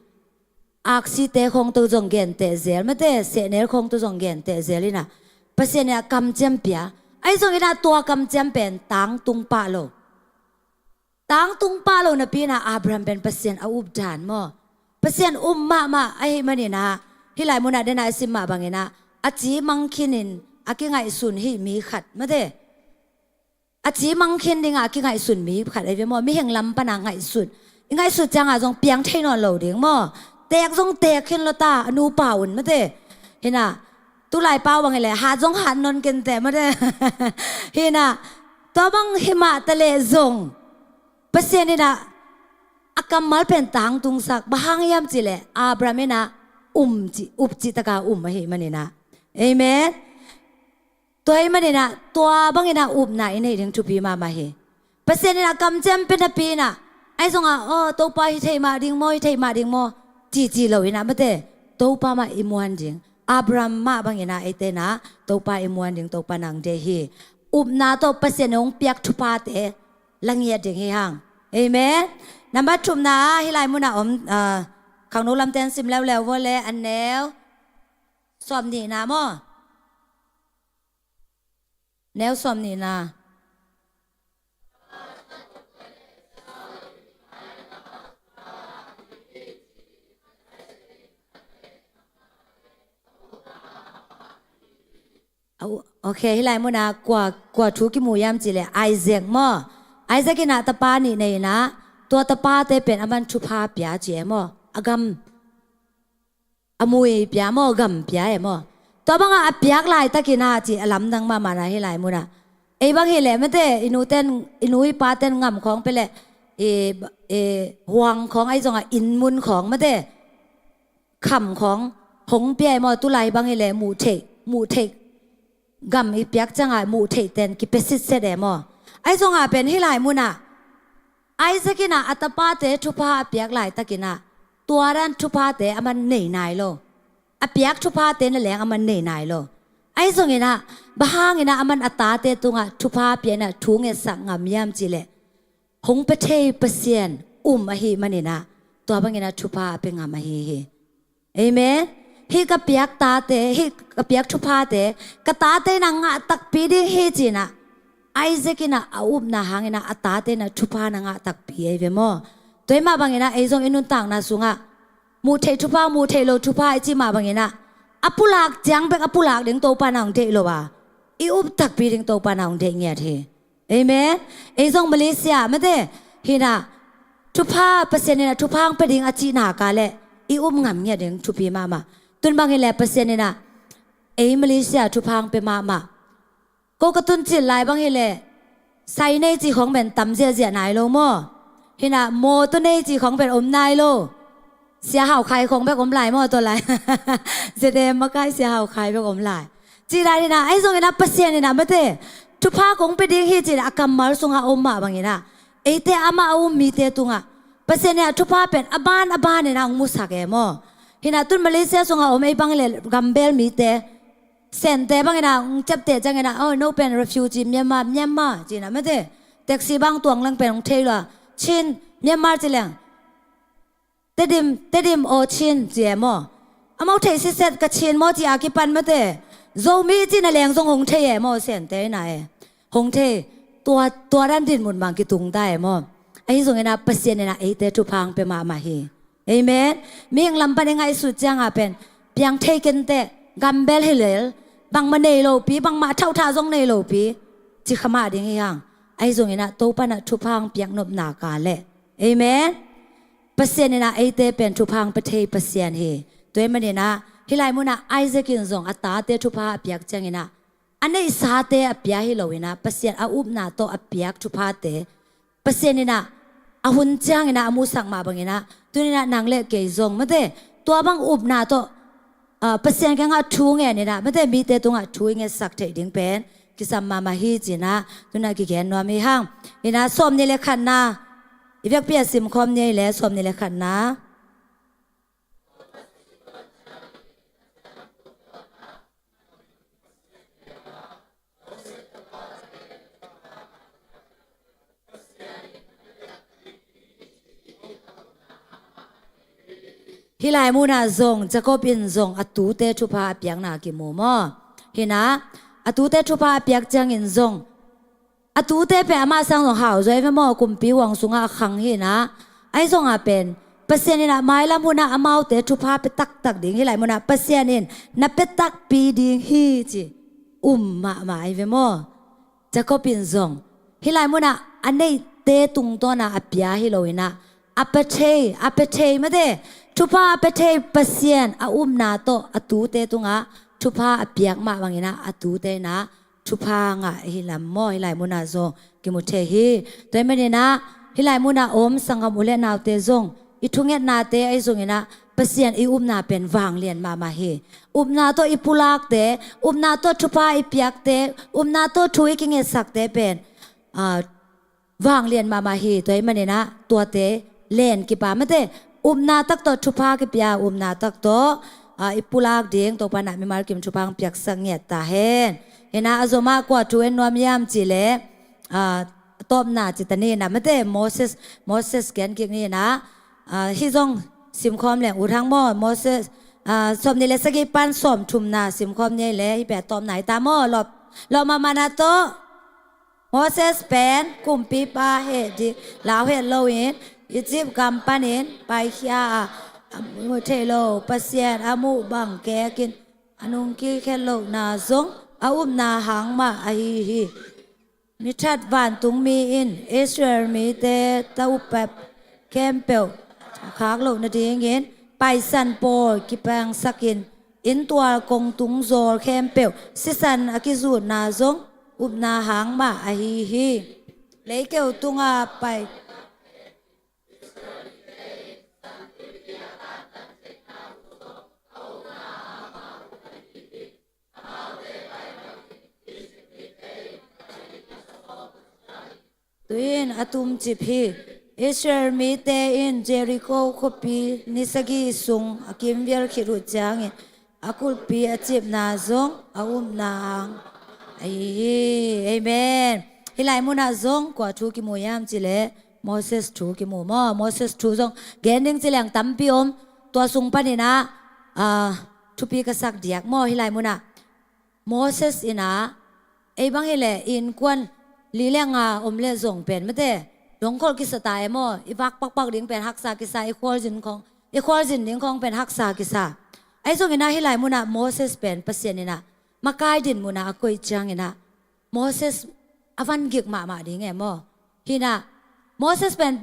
Aksite khawng tawh zong genteh zel mate, sehnel khawng tawh zong genteh zel inah Pasian inah kamciam pia. Ahi zonginah tua kamciam pen tangtung pah lo. Tangtung pah lo napi inah Abraham pen Pasian a updan maw. Pasian um mahmah ahih maninah hih lai munah dena i sim mah banginah a ci mang khinin a kingaihsun hih mi khat mate. A ci mang khin dingah a kingaihsun mi khat ahi ve maw. Mihing lam pana ngaihsut, i ngaihsut ciangah zong piang thei nawn lo ding maw. Teek zong teek khin lo ta, a nupa un mate. Hi inah tulai pau bang hileh hat zong hat nawn kenteh mate. Hi inah tua bang himah taleh zong Pasian inah a kammal pen tangtungsak. Bang hang hiam cihleh Abraham inah um cih, up cih taka um ahih maninah. Amen. Tua ahih maninah tua banginah upna i neih ding thupi mahmah hi. Pasian inah kamciam pia napi inah, ahi zongah aw Topa hi thei mah ding maw, hi thei mah ding maw, cici lo inah mate, Topa mah i muan ding, Abraham mah banginah eite inah Topa i muan ding Topa nang deih hi. Upna tawh Pasian in hong piak thuphate la ngiat ding hi hang. Amen. Nambat thumna ah hih lai munah om, ah, khangno lamten sim leuleu vua le, a neu sawm nihna maw. Neu sawm nihna. Au, ok, hih lai munah kua, kua thu kimu hiam cihleh Isaac maw. Isaac inah tapa nih nei inah tua tapate pen a man thupha pia ci e maw. A gam a mui pia maw, gam pia e maw. Tua bangah a piak laitakinah ci a lamdang mahmahna hih lai munah. Ei bang hileh mate, i nuten, i nu i paten ngam khawng pia leh, i, i huang khawng ahi zongah inn mun khawng mate, kham khawng hong pia e maw. Tulai bang hileh muh theih, muh theih gam i piak ciangah muh theih ten kipia sitset e maw. Ahi zongah pen hih lai munah Isaac inah a tapate thupha a piak laitakinah tua dan thuphate a man nei nai lo. A piak thuphate na leng a man nei nai lo. Ahi zongin ah, bang hangin ah aman a tate tungah thupha pia in ah thu ngetsak ngam hiam cih leh, hong pia thei Pasian um ahih manin ah, tua bangin ah thupha a pia ngam ahi hi. Amen. Hih ka piak tate, hih ka piak thuphate, ka tate in ah ngah takpi ding hi ci-in ah, Isaac in ah a upna hangin ah a tate in ah thupha na ngah takpi ahi ve maw. Tua hi mah bangin ah ei zong i nuntakna sungah muh theih thupha, muh theih lo thupha i cih mah bangin ah, a pulak ciang bek a pulak ding Topa in ah hong deih lo a, i up takpi ding Topa in ah hong deih ngiat hi. Amen. Ei zong Malaysia mate, hi in ah, thupha, Pasian in ah thupha hong pia ding a cih nak leh i up ngam ngiat ding thupi mahmah. Tun bang hi leh Pasian in ah ei Malaysia thupha hong pia mahmah. Ko ka tun cil lai bang hi leh, sai nei cih khong pen tam ziahziah nai lo maw. Hi in ah, mawtaw nei cih khong pen om nai lo. Sia Hau Khai khong bek om lai maw, tua lai. Zede makai Sia Hau Khai bek om lai. Cih lai hi in ah, ahi zongin ah Pasian in ah mate, thupha kong pia ding hi ci-in ah a kammal sungah a om mah bangin ah, eite amah a um mite tungah Pasian in ah thupha pen a ban a ban in ah hong musak e maw. Hi in ah, tun Malaysia sungah a om ei bang hi leh gambel mite, Sente bangin ah hong ciapteh ciangin ah, oh, no pen refugee Myanmar, Myanmar ci-in ah mate, taxi bang tuang leng pen hong thei lo a, Chin, Myanmar ci leng, Tedim, Tedim aw Chin ci e maw. Amau theih sitset Kachin maw ci a kipan mate, Zomi ci-in ah leng zong hong thei e maw, Sente in ah e. Hong thei, tua, tua dan dinmun bang kitung ta e maw. Ahi zongin ah Pasian in ah eite thupha hong pia mahmah hi. Amen. Mihing lam pan i ngaihsut ciangah pen, piang thei kenteh, gambel hi lel, bangmah nei lopi, bangmah thauhtha zong nei lopi, ci kha mah ding hi hang. Ahi zongin ah Topa in ah thupha hong piak nop nak leh, amen, Pasian in ah eite pen thupha hong pia thei Pasian hi. Tua hi manin ah, hih lai munah Isaac in zong a tate thupha a piak ciangin ah, a neihsate a pia hi lo-in ah, Pasian a upna tawh a piak thuphate, Pasian in ah a hun ciangin ah a musak mah bangin ah, tuni-in ah nang le kei zong mate, tua bang upna tawh, ah, Pasian kiangah thu ngen in ah mate, mite tungah thu i ngetsak theih ding pen kisam mahmah hi ci-in ah, tuni-in ah kigen nuam hi hang. Hi in ah, sawmnih le khatna, i vekpi-a simkhawm ni ei leh, sawmnih le khatna. Hih lai munah zong Jacob in zong a tute thupha a piakna kimu maw. Hi in ah, a tute thupha a piak ciangin zong, a tute pen amah sang zong hau zaw hi ve maw, kumpi huang sungah a khang hi in ah. Ahi zongah pen, Pasian in ah mailam hunah amaute thupha pia taktak ding, hih lai munah Pasian in na pia takpi ding hi ci, um mahmah hi ve maw. Jacob in zong, hih lai munah a neihte tungtawnah a pia hi lo-in ah, a pia thei, a pia thei mate, thupha a pia thei Pasian a upna tawh a tute tungah thupha a piak mah bangin ah, a tute in ah thupha ngah hi lam maw, hih lai munah zong kimu thei hi. Tua hi manin ah, hih lai munah om sanggam u le naute zong, i thungetnate ahi zongin ah, Pasian i upna pen vanglian mahmah hi. Upna tawh i pulakte, upna tawh thupha i piakte, upna tawh thu i kingetsakte pen, ah, vanglian mahmah hi. Tua hi manin ah, tuate len kip a mate, upna tak tawh thupha kipia, upna tak tawh, ah, i pulak ding Topa in ah mimal kim thupha hong piaksak ngiat ta hen. Hi in ah, a zomah kua thu en nuam hiam cih leh, ah, tawpna ci ta ni in ah mate, Moses, Moses gen kik ni in ah, ah, hih zong simkhawm leng ut hang maw, Moses, ah, sawmnih le sagih pan sawmthumna simkhawm ni ei leh, hih pen a tawpna hi ta maw, lawp, lawp mahmahna tawh. Moses pen kumpipa heh ding lau het loin Egypt gam panin paikhia a, a muh theih lo Pasian a muh bang kekin a nungkik het lohna zong a upna hang mah ahi hi. Mi that vantungmi in Israel mite ta upat khempeuh a khak loh nadingin Paisan pawl kipangsakin, inntual kongtung zawl khempeuh sisan a kizutna zong upna hang mah ahi hi. Leikeu tunga pai Tui-in a tumcip hi. Israel mite in Jericho khuapi ni sagih sung a kimvial khit uh ciangin A kulhpi a cipna zong a upna hang ahi hi. Amen. Hih lai munah zong kua thu kimu hiam cih leh Moses thu kimu maw? Moses thu zong gen ding ci leng tampi om. Tua sung panin ah, ah, thupi ka sak diak maw? Hih lai munah Moses in ah, ei bang hi leh i innkuan li le nga om leh zong pen mate, dongkholh kisa ta e maw? I vak pakpak ding pen haksa kisa, i khualzin khawng, i khualzin ding khawng pen haksa kisa. Ahi zongin ah hih lai munah Moses pen Pasian in ah makai din munah a koih ciangin ah Moses a van gik mahmah ding e maw? Hi in ah Moses pen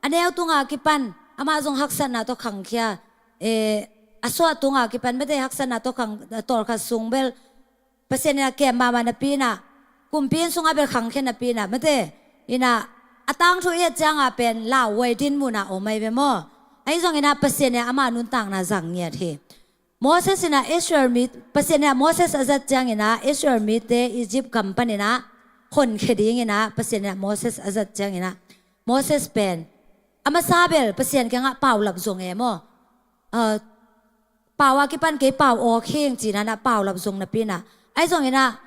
a neu tunga kipan amah zong haksatna tawh khangkhia, eh, a suah tunga kipan mate, haksatna tawh khang, tawlkhat sung bel Pasian in ah kem mahmah napi in ah, kumpi inn sungah bel khangkhia napi in ah mate, in ah a tangthu i et ciangah pen lauhuai din munah om ahi ve maw? Ahi zongin ah Pasian in ah ama nuntakna zang ngiat hi. Moses in ah Israel mi, Pasian in ah Moses a zat ciangin ah Israel mite Egypt gam panin ah honkhia dingin ah Pasian in ah Moses a zat ciangin ah Moses pen a masa bel Pasian kiangah paulap zong e maw? Ah, pau a kipan kei pau awk hing ci-in ah paulap zong napi in ah, ahi zongin ah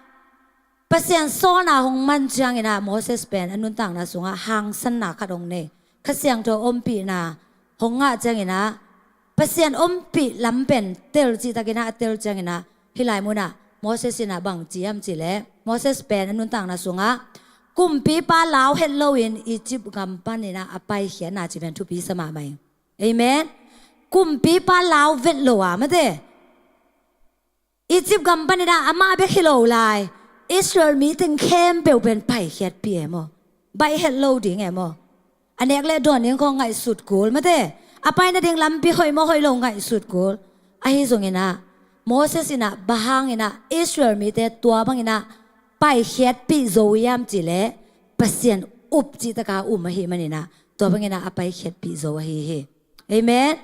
Pasian sawlna hong man ciangin ah Moses pen a nuntakna sungah hangsanna khat hong nei, Kha Siangtho ompihna hong ngah ciangin ah Pasian ompih lam pen tel cihtakin ah a tel ciangin ah hih lai munah Moses in ah bang ci hiam cih leh Moses pen a nuntakna sungah kumpipa lau het loin Egypt gam panin ah a paikhiatna cih pen thupi sa mahmah hi. Amen. Kumpipa lau vet lo a mate, Egypt gam panin ah amah bek hi lo lai, Israel mi teng khempeuh pen paikhiatpih e maw? Baih het lo ding e maw? A nek le dawn ding khawng ngaihsut kul mate, a pai nading lampi hoih maw hoih lo ngaihsut kul. Ahi zongin ah Moses in ah bang hangin ah Israel mite tua bangin ah paikhiatpih zo hiam cih leh Pasian up cihtaka um ahih manin ah tua bangin ah a paikhiatpih zo ahi hi. Amen.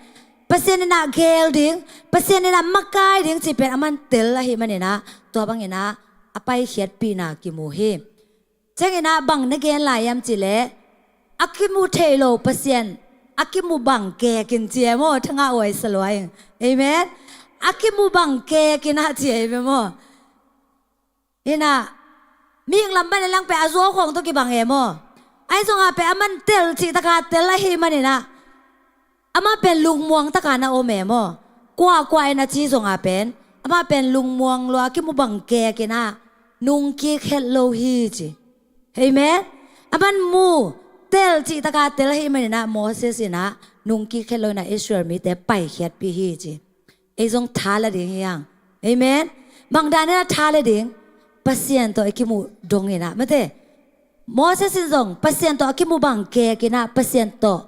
Pasian in ah geel ding, Pasian in ah makai ding cih pen aman tel ahih manin ah tua bangin ah a paikhiatpihna kimu hi. Ciangin ah bang na gen lai hiam cih leh a kimu thei lo Pasian a kimu bang kekin ci e maw? Thangah uai sa lua ing. Amen. A kimu bang kekin ah ci e ve maw? Hi in ah mihing lam panin lang pen a zuau khawng tawh kibang e maw? Ahi zongah pen aman tel cihtaka tel ahih manin ah amah pen lungmuang taka na om e maw? Kuakua in a ci zongah pen amah pen lungmuang lua, a kimu bang kekin ah nungkik het lo hi ci. Amen. Aman mu tel cihtaka tel ahih manin ah Moses in ah nungkik het lo in ah Israel mite paikhiatpih hi ci. Ei zong tha la ding hi hang. Amen. Bang danin ah tha la ding? Pasian tawh i kimuh dongin ah mate, Moses in zong Pasian tawh a kimu bang kekin ah Pasian tawh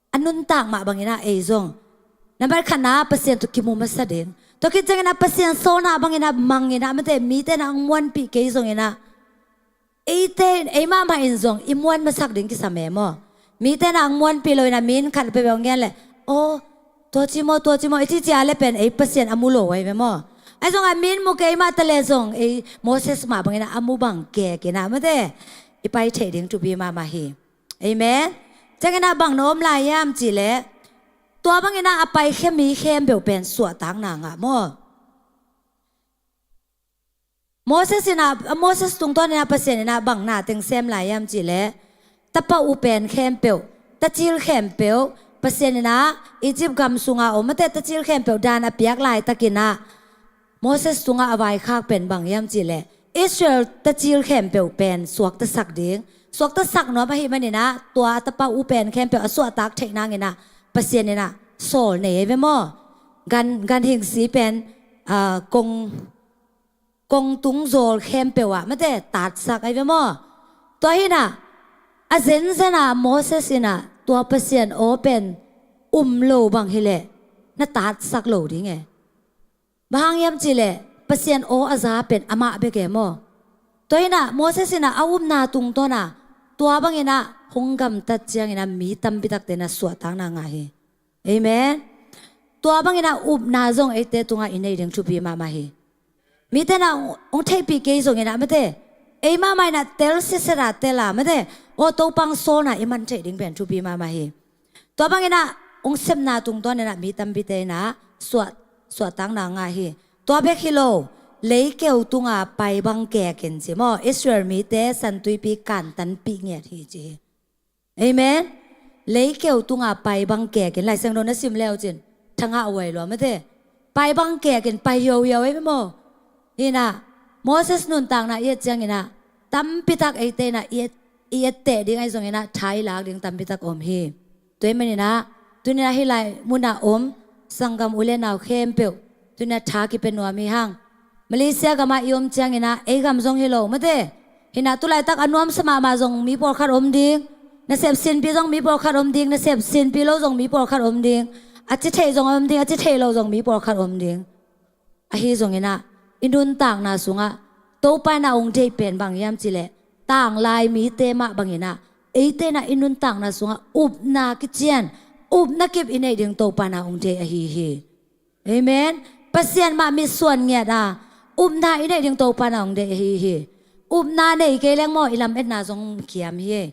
a nuntak mah bangin ah ei zong nambat khatna Pasian tawh kimu masa ding. Tua khit ciangin ah Pasian sawlna bangin ah mangin ah mate, mite in ah hong muanpih kei zongin ah eite in, ei mahmah in zong i muan masak ding kisam e maw? Mite in ah hong muanpih lo in ah mi in khat peuhpeuh hong gen leh, aw, tua ci maw, tua ci maw i ci cia leh pen ei Pasian a mu lo ahi ve maw? Ahi zongah mi in mu kei mah ta leh zong ei Moses mah bangin ah a mu bang kekin ah mate, i pai theih ding thupi mahmah hi. Amen. Ciangin ah bang na om lai hiam cih leh tua bangin ah a paikhia mi khempeuh pen suahtakna ngah maw? Moses in ah, Moses tungtawnin ah Pasian in ah bang na teng sem lai hiam cih leh tapa upen khempeuh, tacil khempeuh, Pasian in ah Egypt gam sunga om mate tacil khempeuh dan a piak laitakin ah Moses tungah a vaikhak pen bang hiam cih leh Israel tacil khempeuh pen suaktasak ding, suaktasak nuam ahih manin ah tua a tapa upen khempeuh a suahtak theih nangin ah Pasian in ah sawl nei ahi ve maw? Gan, ganhing si pen, ah, kong kongtung zawl khempeuh ah mate tatsak ahi ve maw? Tua hi in ah a zenzen ah Moses in ah tua Pasian aw pen um lo bang hi leh na tatsak lo ding e. Bang hang hiam cih leh Pasian aw a za pen amah bek e maw? Tua hi in ah Moses in ah a upna tungtawn ah tua bangin ah hong gamtat ciangin ah mi tampi takte in ah suahtakna ngah hi. Amen. Tua bangin ah upna zong eite tungah i nei ding thupi mahmah hi. Mite in ah hong, hong theihpih kei zongin ah mate, ei mahmah in ah tel siset a tel a mate, aw Topa hong sawlna i man theih ding pen thupi mahmah hi. Tua bangin ah hong sepna tungtawnin ah mi tampite in ah suah, suahtakna ngah hi. Tua bek hi lo, leikeu tunga pai bang kekin ci maw, Israel mite San Tuipi kantanpih ngiat hi ci hi. Amen. Leikeu tunga pai bang kekin, Lai Siangtho na sim leu cin thangah uai lua mate. Pai bang kekin pai hiohio ei maw. Hinah Moses nuntakna i et cianginah tampitak eite inah i et, i etteh ding ahi zonginah tha i lak ding tampitak om hi. Tua ahih maninah tuninah hih lai munah om sanggam u le nau khempeuh tuninah tha kipia nuam hi hang. Malaysia gamah i om cianginah ei gam zong hi lo mate. Hinah tulaitak a nuamsa mahmah zong mi pawlkhat om ding. Nasep sinpi zong mi pawlkhat om ding. Nasep sinpi lo zong mi pawlkhat om ding. A ci thei zong om ding, a ci thei lo zong mi pawlkhat om ding. Ahi zonginah i nuntakna sungah Topa inah hong deih pen bang hiam cileh, tanglai mite mah banginah eite inah i nuntakna sungah upna kician, upna kip i neih ding Topa inah hong deih ahi hi. Amen. Pasian mah mitsuan ngiat a upna i neih ding Topa inah hong deih ahi hi. Upna nei kei leng maw, i lametna zong kiam hi.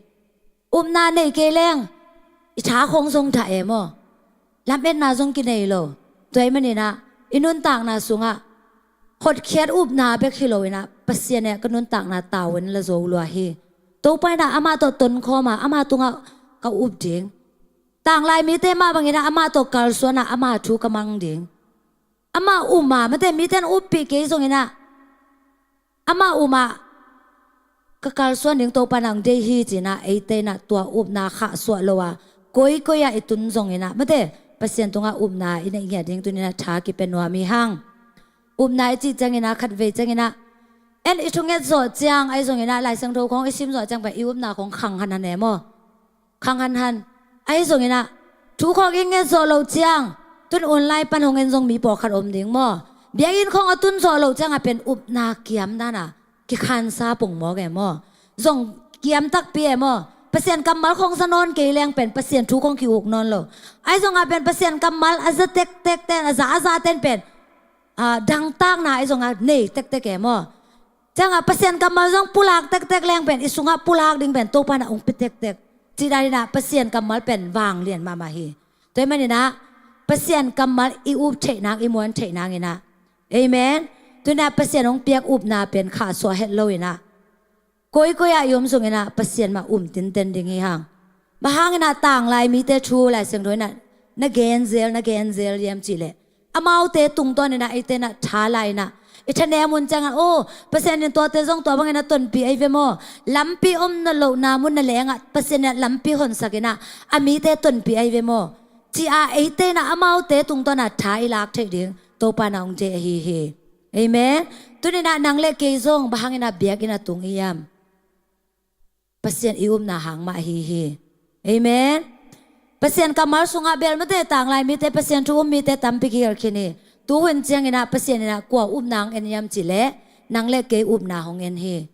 Upna nei kei leng i tha khong zong dah e maw. Lametna zong kinei lo. Tua ahih maninah i nuntakna sungah hotkhiat upna bek hi loinah Pasian e ka nuntakna tavuan la zo lua hi. Topa inah amah tawh tonkhawm a amah tungah ka up ding. Tanglai mite mah banginah amah tawh kalsuanah ama thu ka mang ding. Amah um a mate, mite in uppih kei zonginah amah um a ka kalsuan ding Topa inah hong deih hi cinah eite inah tua upna khahsuah lo a koikoi ah i tun zonginah mate, Pasian tungah upna i neih ngiat ding tuninah tha kipia nuam hi hang. Upna i cih cianginah khatvei cianginah en i thunget zawh ciang ahi zonginah Lai Siangtho khong i sim zawh ciang pen i upna khong khang hanhan e maw. Khang hanhan. Ahi zonginah thu khawng i nget zawh loh ciang tun online pan hong en zong mi pawlkhat om ding maw. Biakinn khawng a tun zawh loh ciangah pen upna kiam dana kikhansa pong mawk e maw. Zong kiam takpi e maw. Pasian kammal khawng za nawn kei leng pen Pasian thu khawng ki-uk nawn lo. Ahi zongah pen Pasian kammal a za tektek ten, a za a za ten pen, ah, dangtakna ahi zongah nei tektek e maw. Ciangah Pasian kammal zong pulak tektek leng pen i sungah pulak ding pen Topa inah hong pia tektek. Cih daninah Pasian kammal pen vanglian mahmah hi. Tua ahih maninah Pasian kammal i up theih nang, i muan theih nanginah. Amen. Tuinah Pasian hong piak upna pen khahsuah het loinah koikoi ah i om zonginah Pasian mah um tinten ding hi hang. Bang hanginah tanglai mite thu Lai Siangtho inah na genzel, na genzel hiam cihleh amaute tungtawninah eite inah tha la inah i thanem un ciangah aw Pasian in tuate zong tua banginah tonpih ahi ve maw. Lampi om na lohna mun na lengah Pasian inah lampi honsak inah a mite tonpih ahi ve maw. Ci-a eite inah amaute tungtawnah tha i lak theih ding Topa inah hong deih ahi hi. Amen. Tuninah nang le kei zong bang hanginah biakinn a tung i hiam. Pasian i upna hang mah ahi hi. Amen. Pasian kammal sungah bel mate tanglai mite Pasian thu um mite tampi kihel khin hi. Tuhun cianginah Pasian inah kua upna hong en hiam cihleh nang le kei upna hong en hi.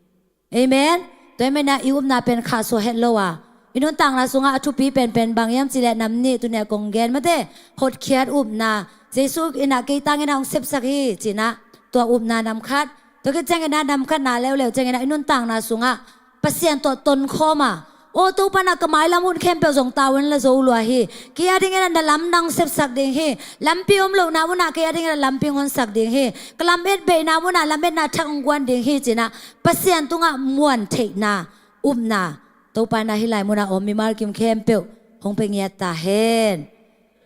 Amen. Tua ahih maninah i upna pen khahsuah het lo a i nuntakna sungah a thupi penpen bang hiam cihleh nam nih tunia kong gen mate hotkhiat upna. Jesu inah kei tanginah hong sepsak hi cinah tua upna nam khat. Tua khit cianginah nam khatna leuleu cianginah i nuntakna sungah Pasian tawh tonkhawm a aw Topa inah ka mailam hun khempeuh zong tavuan la zo lua hi. Kei a dinginah na lam nang sepsak ding hi. Lampi om lohna munah kei a dinginah lampi hong honsak ding hi. Ka lametbeihna munah lametna thak hong guan ding hi cinah Pasian tungah muan theihna, upna Topa inah hih lai munah om mimal kim khempeuh hong pia ngiat ta hen.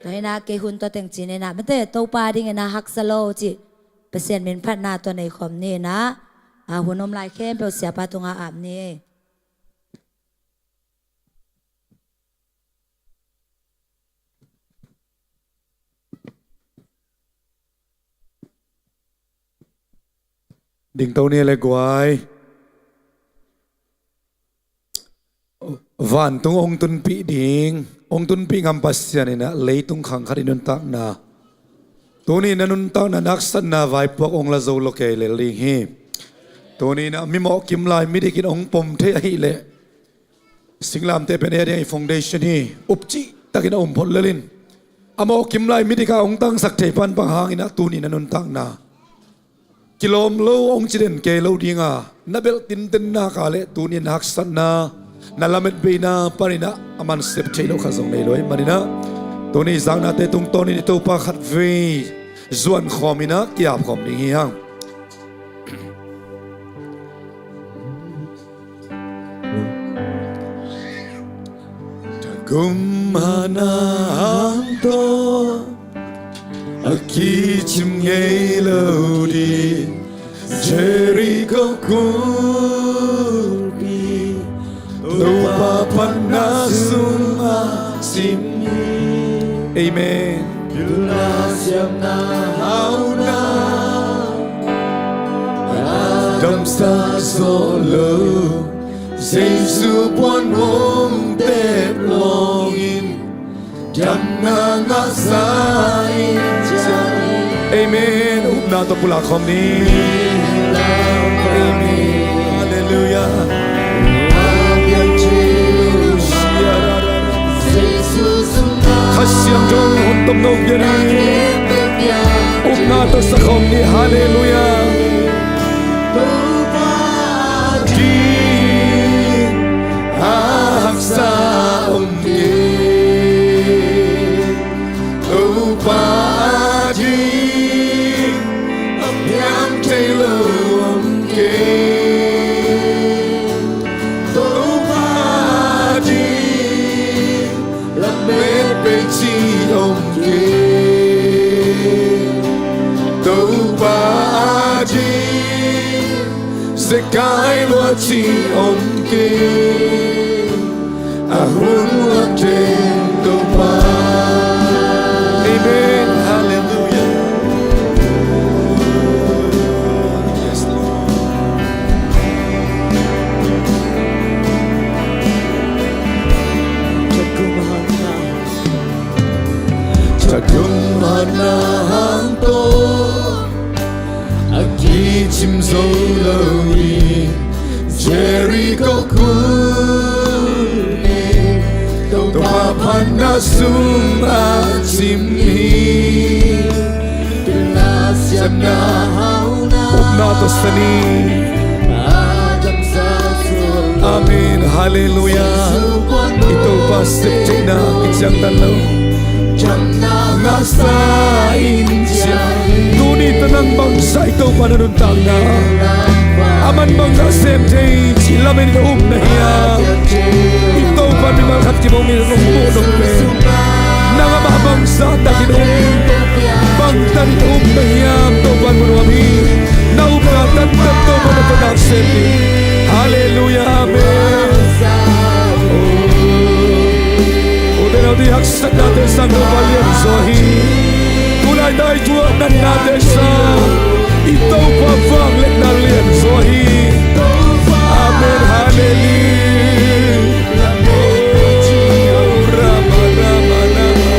Tua hinah kei hun tua teng cininah mate Topa dinginah haksa lo cih Pasian min phatna tua nei khawm ninah a hun om lai khempeuh siapa tungah ap ni. Dingto ni le guai. Vantung hong tunpih ding, hong tunpih ngam Pasian inah leitung khang khat i nuntakna. Tuni na nuntakna na haksatna vaipuak hong la zo lo kei lel ding hi. Tuni na mimawh kim lai midik in hong pom thei ahileh singlamteh pen ei a ding a i foundation hi. Upcih takin a um phot lel in a mawh kim lai midik a hong tangsak thei pan bang hang inah tuni na nuntakna kilawm lo hong ci den kei lo dinga na belh tinten nak a le tuni na haksatna na lametbeina paninah a man sep thei lo khat zong nei lo ahih maninah tuni zaknate tungtawnin i Topa khatvei zuan khawm in a kiap khawm ding hi hang. Kum hana hang tawh a kicim ngei lo ding Jericho kulpi Topa phatna sungah cim hi. Amen. Pilna siamna hauna a damsak zawh lo Jesu puan hong tep lawngin damna ngahsa in ciang hi. Amen. Upna tawh pulak khawm ni. Amen. Halleluiah. Kha Siangtho hun tom no pian ni. Upna tawh sa khawm ni. Halleluiah. Topa ding a haksa om kei. Topa ding a piang thei lo om kei. Topa ding lamet pei ci om kei. Topa ding zekai lua ci om kei. A hun lam teng Topa. Amen. Halleluiah. Yes, Lord. Takum hana hang tawh a kicim zo lo ding Jericho kulpi Topa phatna sungah cim hi. Pilna siamna hauna upna tawh sa ni. Amen. Halleluiah. I Topa sep theihna kiciangtan lo. Ngahsa in ciang. Tuni ta nang bangzah i Topa na nuntakna, aman bangzah sem thei cih lamen in um na hiam? I Topa mimal khat kibawm in hong muh nop pen, nang amah bangzah takin um, bangtan in um na hiam? Topa in mu nuam hi. Na upna tantan Topa na phatna sem ni. Halleluiah. Amen. Ute naute, haksatnate sang Topa lianzaw hi. Tulai tai thu a natnate sang i Topa vangliatna lianzaw hi. Amen. Halleluiah. Rama, rama, rama.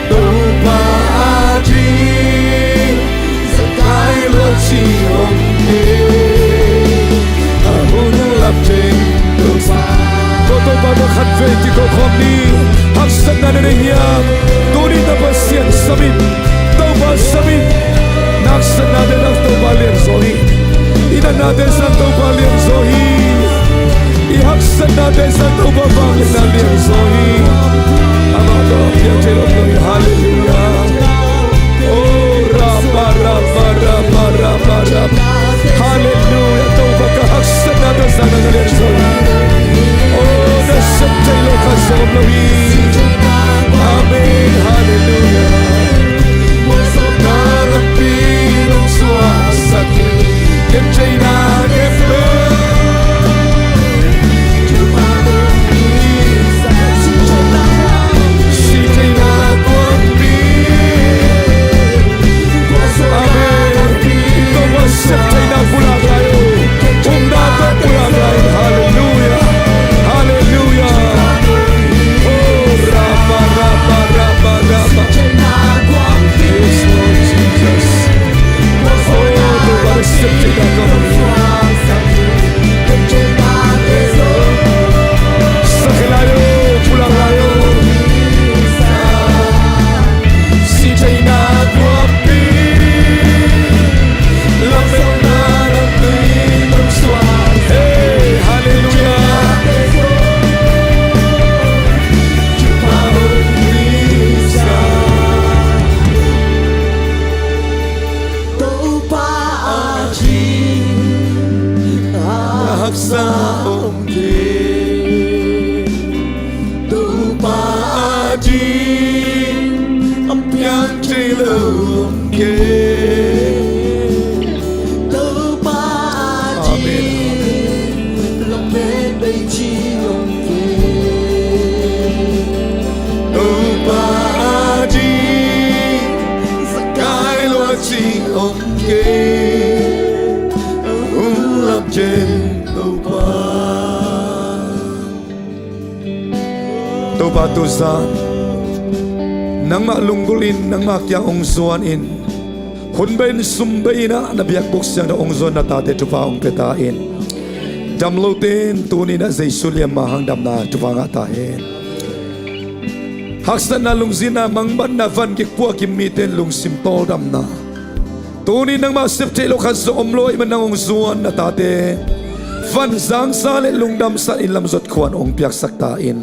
Topa ading zakai lua ci om kei. A hun lam teng Topa. Tua Topa tawh khatvei kiko khawm ni. Haksatna na nei hiam? Tuni ta Pasian sam in. Topa sam in. Na haksatnate sang Topa lianzaw hi. I natnate sang Topa lianzaw hi. I haksatnate sang Topa vangliatna lianzaw hi. Amah tawh piang thei lo hi. Halleluiah. Oh, rama, rama, rama, rama, rama. Halleluiah. Topa ka haksatnate sang na lianzaw hi. Oh, na sep thei lo khat zong om lo hi. Amen. Halleluiah. sa om kei. Topa ading a piang thei lo om kei. Topa ading lamet bei ci om kei. Topa ading zakai lua ci om kei. Hong lam ken Topa. Topa tuzan nangmah lunggulh in, nangmah kiang hong zuan in, hun bei in sum bei in ah na biakbuk siangtho hong zuan na tate thupha hong pia ta in. Dam lote in tuni in ah Jesu liamma hang damna thupha ngah ta hen. Haksatna, lungzinna, mangbatna, van gik puakim mite in lungsim tawldamna, tuni nangmah sep theih loh khat zong om lo ahih man nang hong zuan na tate van zangsa le lungdamsa in lamzot khuan hong piaksak ta in.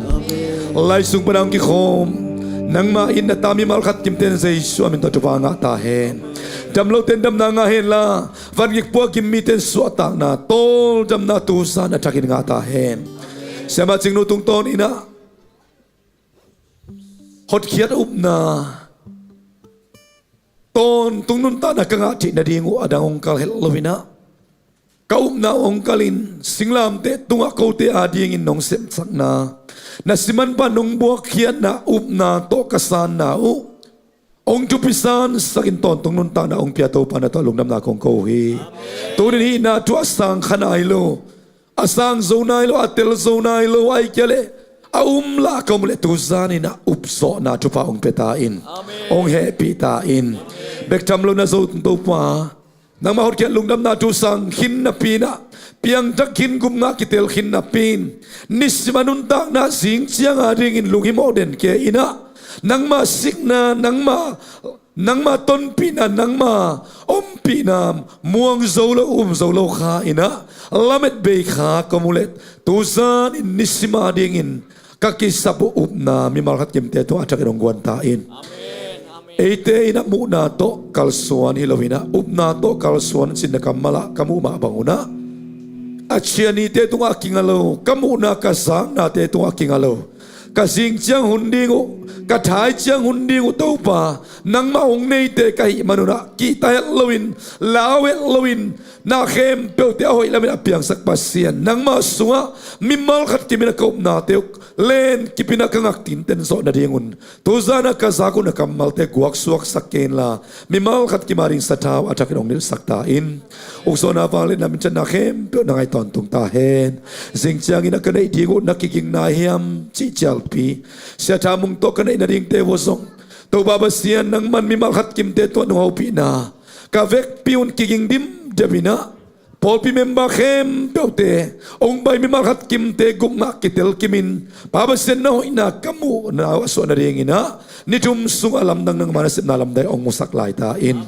Lai sung pan a hong kikhawm nangmah in na ta mimal khat kimte in Jesu a min tawh thupha ngah ta hen. Dam lote in damna ngah hen la, van gik puakim mite in suahtakna, tawldamna tuzan a thakin ngah ta hen. Siamah Cingnu tungtawn in ah hotkhiat upna, tawntung nuntakna ka ngah theih nading uh a dang hong kal het lo in ah, ka upna uh hong kal in, singlamteh tungah kote adingin nong sepsakna, na simanpa nong buakkhiatna upna tawh ka sanna uh hong thupi sansak in, tawntung nuntakna hong pia Topa na tawh lungdamna kong ko uh hi. Tuni in hihna thu a sang kha nai lo, a sang zo nai lo, a tel zo nai lo, ahih kei leh a um lah ka om uh leh tuzan in ah upzawhna thupha hong pia ta in. Amen. Hong hehpih ta in. Amen. Bek tham lo na zo tung Topa, nangmah hotkhiat lungdamna thu sang khin napi in ah, piangthak khin, gupngah kitel khin napi in, nisim a nuntakna zing ciang adingin lunghimawh den kei in ah, nangmah sikna, nangmah nangmah tonpihna, nangmah ompihna muang zo lo, um zo lo kha in ah, lamet bei kha ka om uh leh tuzan in nisim adingin ka kisap uh upna mimal khat kimte tungah a thakin hong guan ta in. Amen, amen. Eite in ah muhna tawh kalsuan hi lo in ah, upna tawh kalsuan cih na kammal ah ka muh mah bang un ah, a cianite tungah a kinga lo, ka muhna ka zaknate tungah a kinga lo, ka zing ciang hun ding uh, ka thai ciang hun ding uh Topa, nangmah hong neite ka hih man un ah, kihta het loin, lau het loin, na khempeuhte a hoih lamin a piangsak Pasian, nangmah sungah mimal khat kimin ah ka upnate uh len kipin ah ka ngak tinten zawh nadingun, tuzan ah ka zak uh na kammalte guaksuaksak kei inla, mimal khat kim ading sathau a thakin hong nilhsak ta in. Ukzawhna, vangliatna, minthanna khempeuh na ngaih tawntung ta hen. Zing ciangin a ka neih ding uh na kiging nai hiam cih cialpi, Sia Tha Mung tawh ka neih nadingte uh zong, Topa Pasian, nangman mimal khat kimte tungah nong hopihna ka vekpi un kiging dimdem in ah, pawlpi member khempeuhte hong pai mimal khat kimte gupngah kitel kimin, Pa Pasian, na hoihna ka muhna uh a suah nadingin ah, ni thum sungah lamdang nangma nasepna lamdang hong musak lai ta in.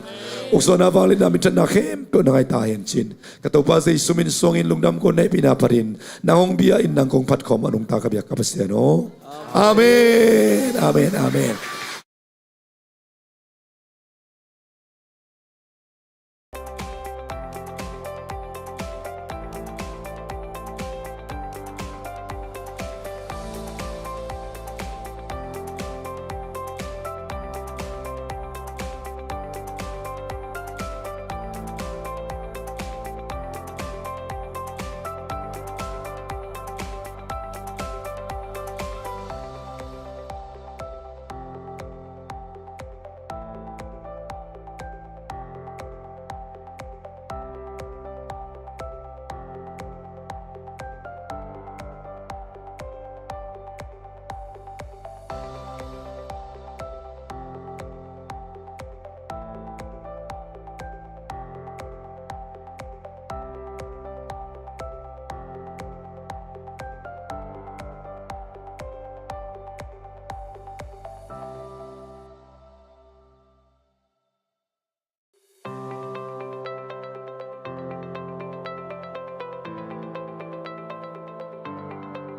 Ukzawhna, vangliatna, minthanna khempeuh na ngaih ta hen cin, ka Topa Jesu min suangin lungdam kong neihpihna phatin, nang hong bia in nang kong phatkhawm a nungta ka biak ka Pasian aw. Amen, amen, amen.